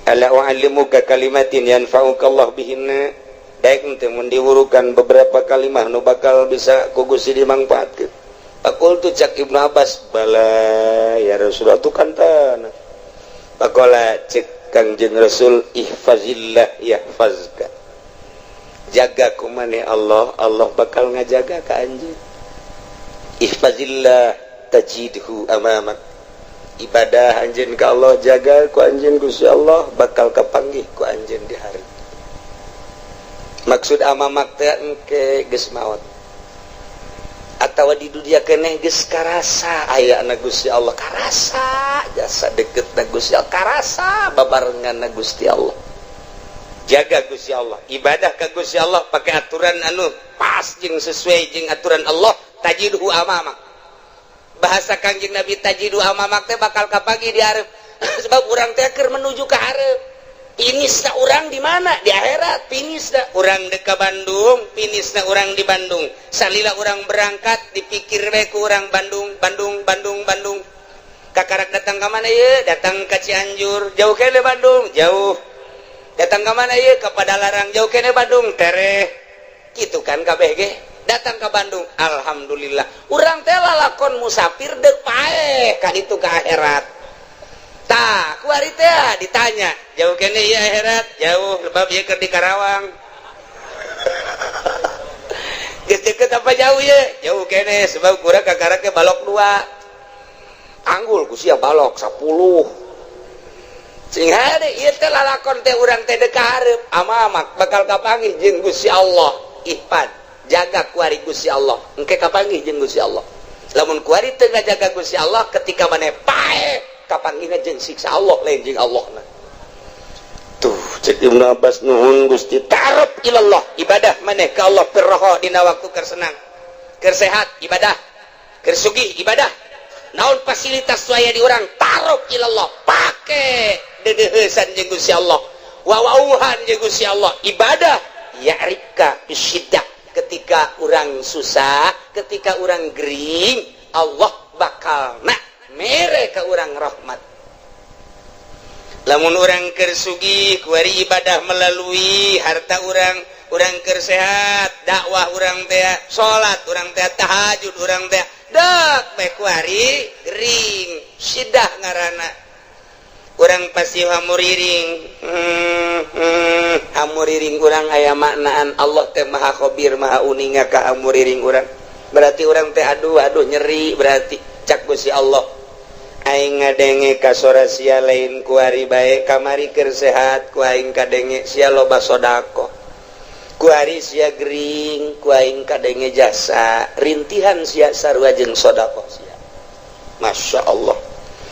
ala u'allimuka kalimatin yanfa'uka Allah bihinna? Daek teu mun diwurukan beberapa kalimah nu bakal bisa ku Gusti dimangfaatkeun? Faqultu, cak Ibnu Abbas, bala ya Rasulullah, tu kan tanah. Faqala, cek Kangjeng Rasul, ihfazillah yahfazka, jaga ku maneh Allah, Allah bakal ngajaga ka anjeun. Ihfazillah tajidhu amamak, ibadah anjeun ka Allah, jaga ku anjeun Gusti Allah, bakal kapanggih ku anjeun di hari. Maksud amamak teh engke geus maot atawa di dunia keneh geus karasa aya na Gusti Allah, karasa jasa deket na Gusti Allah, karasa babarengan na Gusti Allah. Jaga Gusti Allah, ibadah ka Gusti Allah pakai aturan anu pas jeung sesuai jeung aturan Allah, tajidhu amamak. Bahasa Kangjeng Nabi, tajidhu amamak teh bakal kapanggih di hareup, sebab urang teh keur menuju ke hareup. Finishna urang di mana? Di akhirat finishna. Urang dek ka Bandung, finishna urang di Bandung. Salila urang berangkat dipikir we ku urang Bandung, Bandung, Bandung, Bandung. Kakarak datang ke mana ye? Datang ke Cianjur, jauh kene Bandung, jauh. Datang ke mana ye? Ke Padalarang, jauh kene Bandung, tereh. Gitu kan KBG datang ke Bandung, alhamdulillah. Urang teh lalakon musafir dek paeh ka itu ke akhirat. Tah, kuari teh ditanya, jauh kene ya akhirat? Jauh, sebab ieu keur di Karawang. Geus deket apa jauh ya? Jauh kene, sebab kurang kakara ke balok dua. Anggul ku sia balok 10. Sing hade ieu teh lalakon teh urang teh dek ka hareup, amamak bakal kapanggih jeung Gusti Allah. Ihfad, jaga kuari Gusti Allah, engke kapanggih jeung Gusti Allah. Lamun kuari teu ngajaga Gusti Allah, ketika maneh paeh kapanggihna jeung siksa Allah, lain jeung Allah na. Tuh, cek Ibnu Abbas, nuhun Gusti. Ta'aruf ilallah, ibadah maneh ka Allah firroha, dina waktu keur senang, keur sehat ibadah, keur sugih ibadah, naon fasilitas aya di urang, ta'aruf ilallah, pake dedeheusan jeung Gusti Allah, wawauhan jeung Gusti Allah, ibadah. Ya'rifka bisyiddah, ketika urang susah, ketika urang gering, Allah bakal nak mere ke urang rahmat. Lamun urang keur sugih, kuari ibadah melalui harta urang. Urang keur sehat, dakwah urang teh, salat urang teh, tahajud urang teh. Dek bae kuari gering, sidah ngaranna, urang pasti hamuriring, hamuriring urang aya maknaan. Allah teh maha khabir, maha uninga ka hamuriring urang. Berarti urang teh aduh aduh nyeri, berarti cak Gusti Allah, aing ngadenge ka sora sia lain kuari bae, kamari keur sehat ku aing kadenge sia loba sodako, kuari sia gering ku aing kadenge jasa rintihan sia sarua jeung sodako sia. Masya Allah.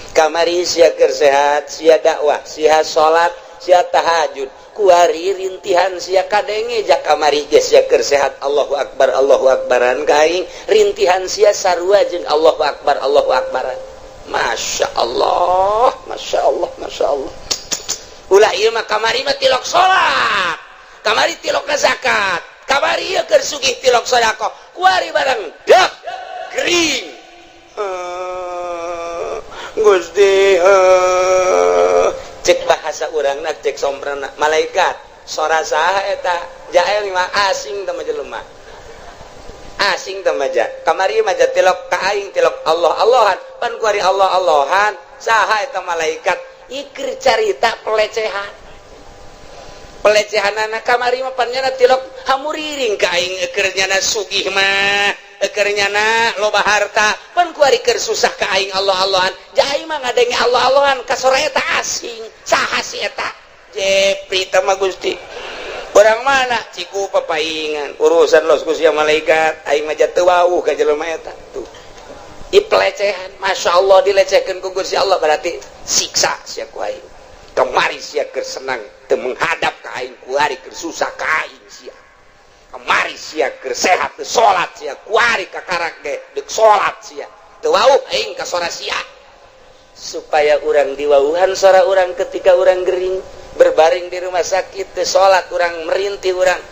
Kamari sia keur sehat, sia dakwah, sia salat, sia tahajud, kuari rintihan sia kadenge. Jak kamari ge sia keur sehat, Allahu akbar, Allahu akbaran ka aing, rintihan sia sarua jeung Allahu akbar, Allahu akbaran. Masya Allah, Masya Allah, Masya Allah. Ulah ieu mah, kamari mah tilok salat, kamari tilok zakat, kamari ieu keur sugih tilok sedekah, kuari barang dak gering, Gusti, cek bahasa urangna, cek somprana, malaikat, sora saha eta? Jael mah asing teh mah, jelema asing teh mah. Kamari mah tilok ka aing, tilok Allah Allahan, pan kuari Allah Allahan, saha eta malaikat? Ikir carita pelecehan, pelecehan anak. Kamari mah pan nyana tilok hamuriring ka aing, eukeur nyana sugih mah, eukeur nyana loba harta, pan kuari keur susah ka aing Allah Allahan. Jai mah ngadenge Allah Allahan ka sora eta asing, saha si eta? Jepri teh mah Gusti. Orang mana? Ciku papaingan urusan los ku sia malaikat, aing mah teu wawuh ka jelema eta. Tuh, i pelecehan. Masya Allah, dilecehkeun ku Gusti Allah, berarti siksa sia ku aing. Kamari sia keur senang teu menghadap ka ka aing, kuari keur susah ka aing sia. Kamari sia keur sehat teu salat sia, kuari kakarak ge deuk salat sia. Teu wauh aing ka sora sia. Supaya urang diwauhan sora urang ketika urang gering berbaring di rumah sakit teu salat, urang merintih, urang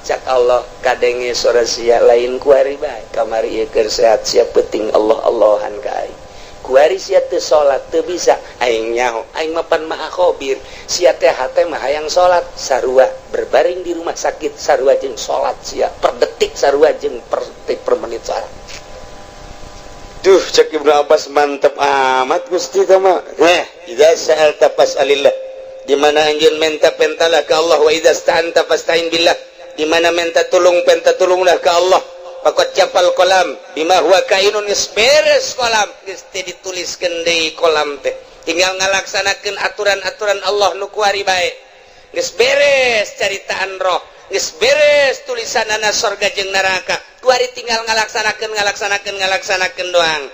cak Allah, kadenge sora sia lain kuari bae. Kamari ieu keur sehat sia penting Allah Allahan ka aing, kuari sia teu salat teu bisa, aing nyaho aing mapan maha khabir sia teh hate mah hayang salat. Sarua berbaring di rumah sakit sarua jeung salat sia, per detik sarua jeung per detik per menit salat. Duh, cek Ibnu Abbas, mantep amat Gusti tama. Eh, idza sa'alta fas'alillah. Di mana anjeun minta, pentalah ke Allah. Wa idza sta'anta fasta'in billah. Di mana minta tulung, penta tulunglah ke Allah. Faqad jaffal qalam bima huwa kainun, geus beres kolam, geus teu dituliskeun deui kolam teh. Tinggal ngalaksanakeun aturan-aturan Allah nu kuari bae. Geus beres caritaan roh, geus beres tulisanana sorga jeung neraka. Kuari tinggal ngalaksanakeun, ngalaksanakeun, ngalaksanakeun doang.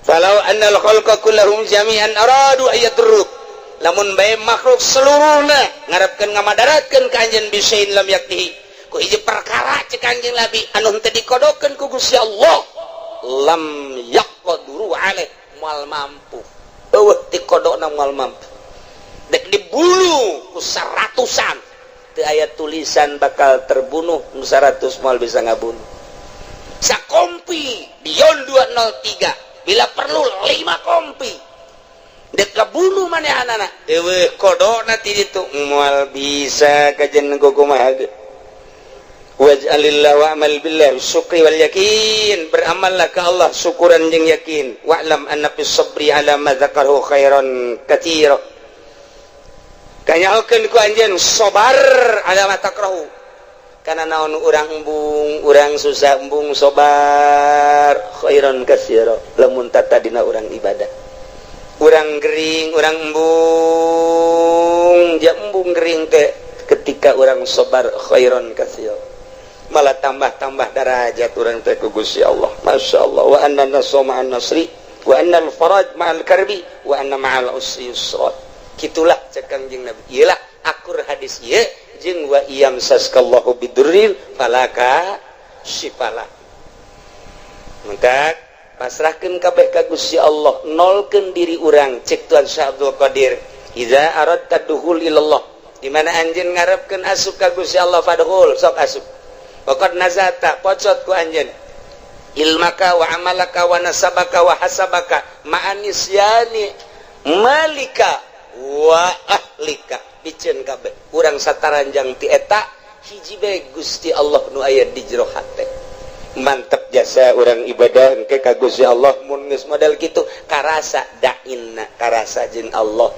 Falau annal khalqa kullahum jami'an aradu ayadurruk, lamun bae makhluk seluruhna ngarepkeun ngamadaratkeun ka anjeun, bisain lam yaktihi, ku hiji perkara cek Kanjeng Nabi anu henteu dikodokeun ku Gusti Allah, lam yaqduru alaih, moal mampu. Eueuh dikodokna moal mampu. Dek dibunuh ku seratusan, teu aya tulisan bakal terbunuh nu 100 moal bisa ngabunuh. Sakompi Dion 203, bila perlu 5 kompi dek kabunuh manehanana, eueuh kodokna ti ditu Moal bisa kajen kumaha ge. Waj'alillah wa'mal billah syukri wal yakin. Beramallah ke Allah syukuran jeung yakin. Wa'lam anna fis sabri ala ma dzakarahu khairan katsira. Kanyahokeun ku anjeun sabar ala ma takrahu. Kana naon urang embung, urang susah embung sobar, khairan katsira lamun tatadina urang ibadah. Urang gering, urang embung, ja embung gering teh ketika urang sobar khairan katsira, malah tambah-tambah darajat urang teh ku Gusti Allah. Masya Allah. Wa anna nasra ma'an nasri wa anna al-faraj ma'al karbi wa anna ma'al usri yusra. Kitulah cek Kangjeng Nabi. Iyalah akur hadis ieu jeung wa iyamsaskallahu bidurrin falaka syifala. Mentak pasrahkeun kabeh ka Gusti Allah, nolkeun diri urang. Cek Tuan Syekh Abdul Qadir, idza aradta dukhul ilallah, di mana anjeun ngarepkeun asup ka Gusti Allah, fadkhul, sok asup. Waqad nazata, pocot ku anjeun ilmaka wa amalaka wa nasabaka wa hasabaka ma'anisyani malika wa ahlika. Piceun kabeh urang sataranjang ti eta hiji bae, Gusti Allah nu aya di jero hate. Mantap jasa urang ibadah engke ka Gusti Allah. Mun geus model kitu karasa dainna, karasa jeung Allah.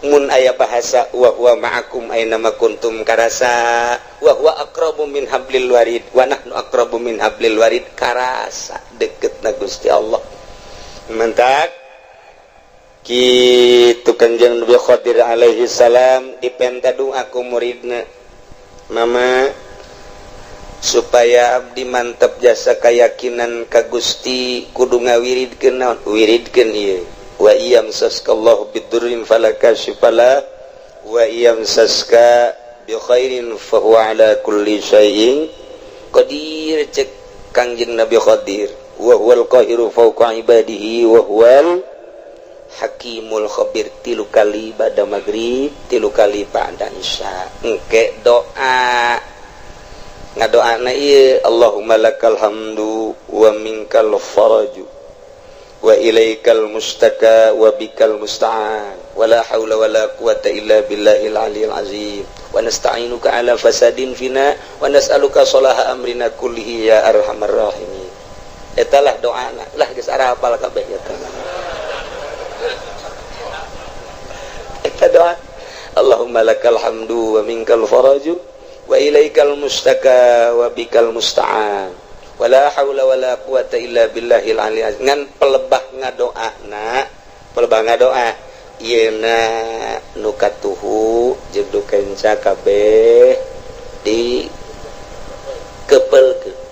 Mun aya bahasa wa huwa ma'akum aina ma kuntum karasa, wa huwa aqrabu min hablil warid wa nahnu aqrabu min hablil warid karasa deket na Gusti Allah. Mentak kitu Kanjeng Nabi Khadir alaihi salam dipenta doa ku muridna, mama, supaya abdi mantep jasa keyakinan ka Gusti kudu ngawiridkeun naon, wiridkeun ieu: wa iyamsaskallahu bidurrin fala kashifa wa iyamsaska bi khairin fa huwa ala kulli syai'in qadir. Cek Kangjeng Nabi Khadir, wa huwal qahiru fawqa ibadihi wa huwal hakimul khabir. Tilu kali pada maghrib, tilu kali pada isya. Engke doa, ngadoana ieu: Allahumma lakal hamdu wa minkal faraju wa ilaikal mustaka wa bikal musta'an wa la haula wa la quwata illa billahil aliyil azim wa nasta'inuka ala fasadin fina wa nas'aluka salaha amrina kullihi ya arhamar rahimin. Etalah doana lah, geus arapal kabeh eta. Eta doa: Allahumma lakal hamdu wa minkal faraju wa ilaikal mustaka wa bikal musta'an wa la haula wa la quwata illa billahil aliyil azim. Ngan pelebah ngadoana, pelebah ngadoa yeuna nu katuhu jeung nu kenca kabeh di kepelkeun.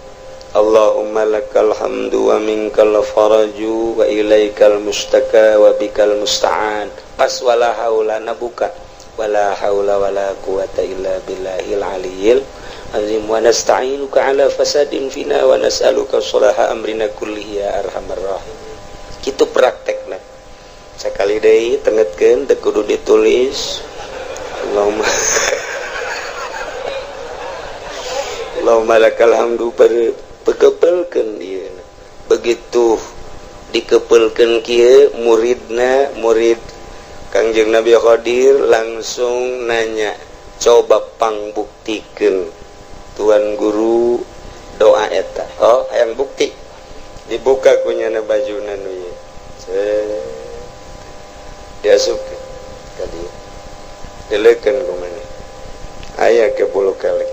Allahumma lakal hamdu wa minkal faraju wa ilaikal mustaka wa bikal musta'an. Pas wala haula na buka Wala haula wala quwata illa billahil aliyil azim. Wa nasta'inuka ala fasadin fina wa nas'aluka sholaha amrina kullihi ya arhamar rahimin. Kitu praktekna. Sakali deui tengetkeun teu kudu ditulis. Allahumma Allahumma lakal hamdu pekepelkeun ieu. Begitu dikepelkeun kieu muridna, murid Kangjeng Nabi Khadir langsung nanya, coba pangbuktikeun tuan guru doa eta. Oh, hayang bukti. Dibuka kunyana bajuna nu ieu. Diasupkeun ka dieu. Dileukeun ku maneh. Aya ke bulu kelek.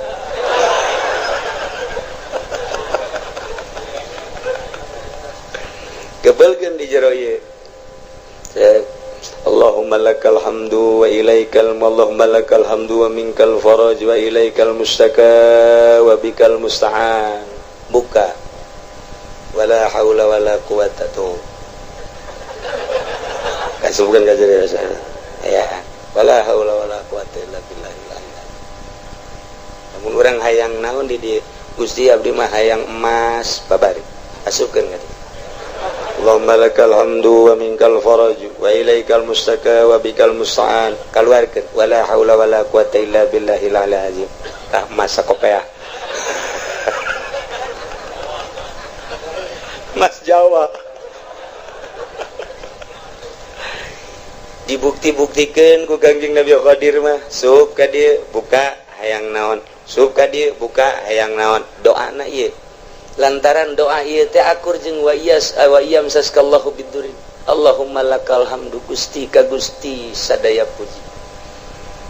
Kebelkeun di jero ieu. Allahumma lakal hamdu wa ilaikal Allahumma lakal hamdu wa minkal faraj wa ilaikal mustaka wa bikal musta'an. Buka. Wala haula wala quwata tuh. Kasubkeun ka jero ya. Wala haula wala quwata illa billahil azim. Lamun urang hayang naon di dieu? Gusti abdi mah hayang emas babari. Asupkeun ka dieu. Allahumma lakal hamdu wa minkal faraj wa ilaikal mustaka wa bikal musta'an. Kaluarkeun wala haula wala quwata illa billahil azim. Tah masa kopeah. Mas Jawa. Dibukti-buktikeun ku Kangjeng Nabi Khadir mah, sup ka dieu buka hayang naon, sup ka dieu buka hayang naon. Doana ieu. Lantaran doa ieu teh akur jeung wa iyas wa iyam saskallahu bidurin. Allahumma lakal hamdu Gusti ka Gusti sadaya puji.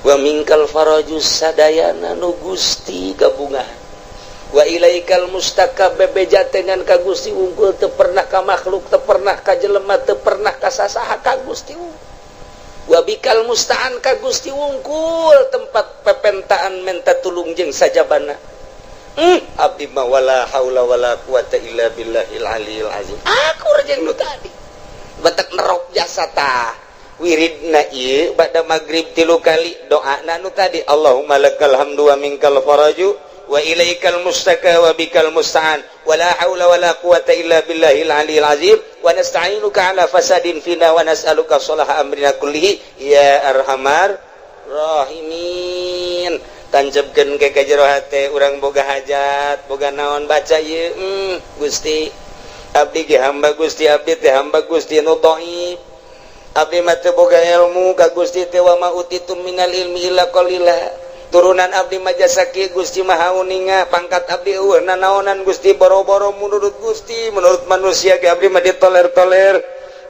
Wa minkal faraju sadayana nu Gusti kabungahan. Wa ilaikal mustaka bebeja dengan ka Gusti unggul teu pernah ka makhluk, teu pernah ka jelema, teu pernah ka sasaha ka Gusti unggul. Wa bikal musta'an ka Gusti unggul tempat pepentaan menta tulung jeung sajabana. Abdi mah wala haula wala quwata illa billahil aliyil azim. Aku jeung nu tadi. Batak nerok jasa tah. Wiridna ieu bada magrib 3 kali doana nu tadi Allahumma lakal hamdu wa minkal faraju wa ilaikal mustaka wa bikal musta'an wala haula wala quwata illa billahil aliyil azim wa nasta'inuka ala fasadin fina wa nas'aluka sholaha amrina kullihi ya arhamar rahimin. Tancapkeun ke ka jero hate urang boga hajat boga naon baca ieu. Gusti abdi ge hamba Gusti, abdi teh hamba Gusti nu dhaif, abdi mah teu boga ilmu ka Gusti teh wa ma utitum minal ilmi illa qalila. Turunan abdi mah jasa kieu Gusti Maha Uninga, pangkat abdi eueuh nanaonan Gusti, boro-boro menurut Gusti, menurut manusia ge abdi mah ditoler-toler,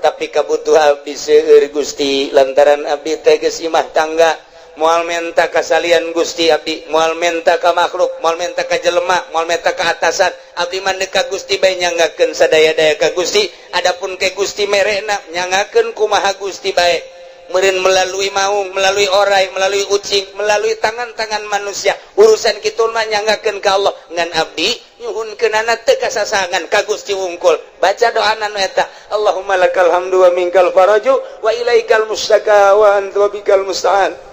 tapi kabutuh abdi seueur Gusti lantaran abdi teh geus imah tangga. Moal menta kasalian Gusti abdi, moal menta ka makhluk, moal menta ka jelema, moal menta ka atasan, abdi mah ka Gusti bae nyanggakeun sadaya-daya ka Gusti. Adapun ke Gusti merena nyanggakeun kumaha Gusti bae, meureun melalui maung, melalui orai, melalui ucing, melalui tangan-tangan manusia. Urusan kitu mah nyanggakeun ka Allah. Ngan abdi nyuhunkeunana teu kasasangan ka Gusti wungkul. Baca doana nu eta, Allahumma lakal hamdu wa minkal faraju wa ilaikal mustaka wa anta bikal musta'an.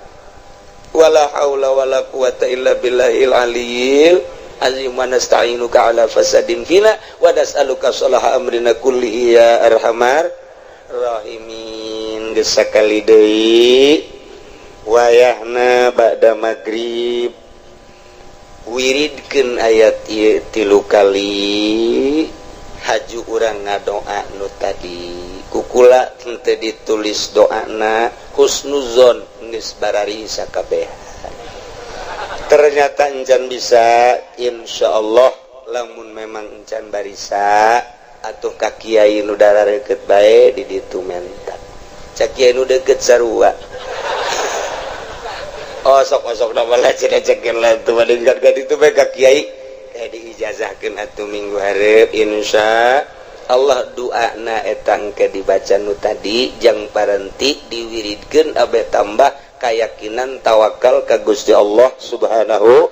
Wala haula wala quwata illa billahil aliyil azim wa nasta'inuka ala fasadin fina wa nas'aluka sholaha amrina kullihi ya arhamar rahimin. Geus sakali deui wayahna ba'da magrib wiridkeun ayat ieu 3 kali haju urang ngadoa nu tadi kukula henteu ditulis doana husnuzon geus barari sakabehan. Ternyata encan bisa, insyaallah lamun memang encan barisa atuh ka kiai nu dararekeut bae di ditu menta. Cak kiai nu deukeut sarua. Osok-osok na malah cenah cekeun lah tuh bandingkan ka ditu bae ka kiai kayak diijazahkeun atuh minggu hareup insya Allah. Doana eta engke dibaca nu tadi jang parenti diwiridkeun abe tambah kayakinan tawakal ka Gusti Allah Subhanahu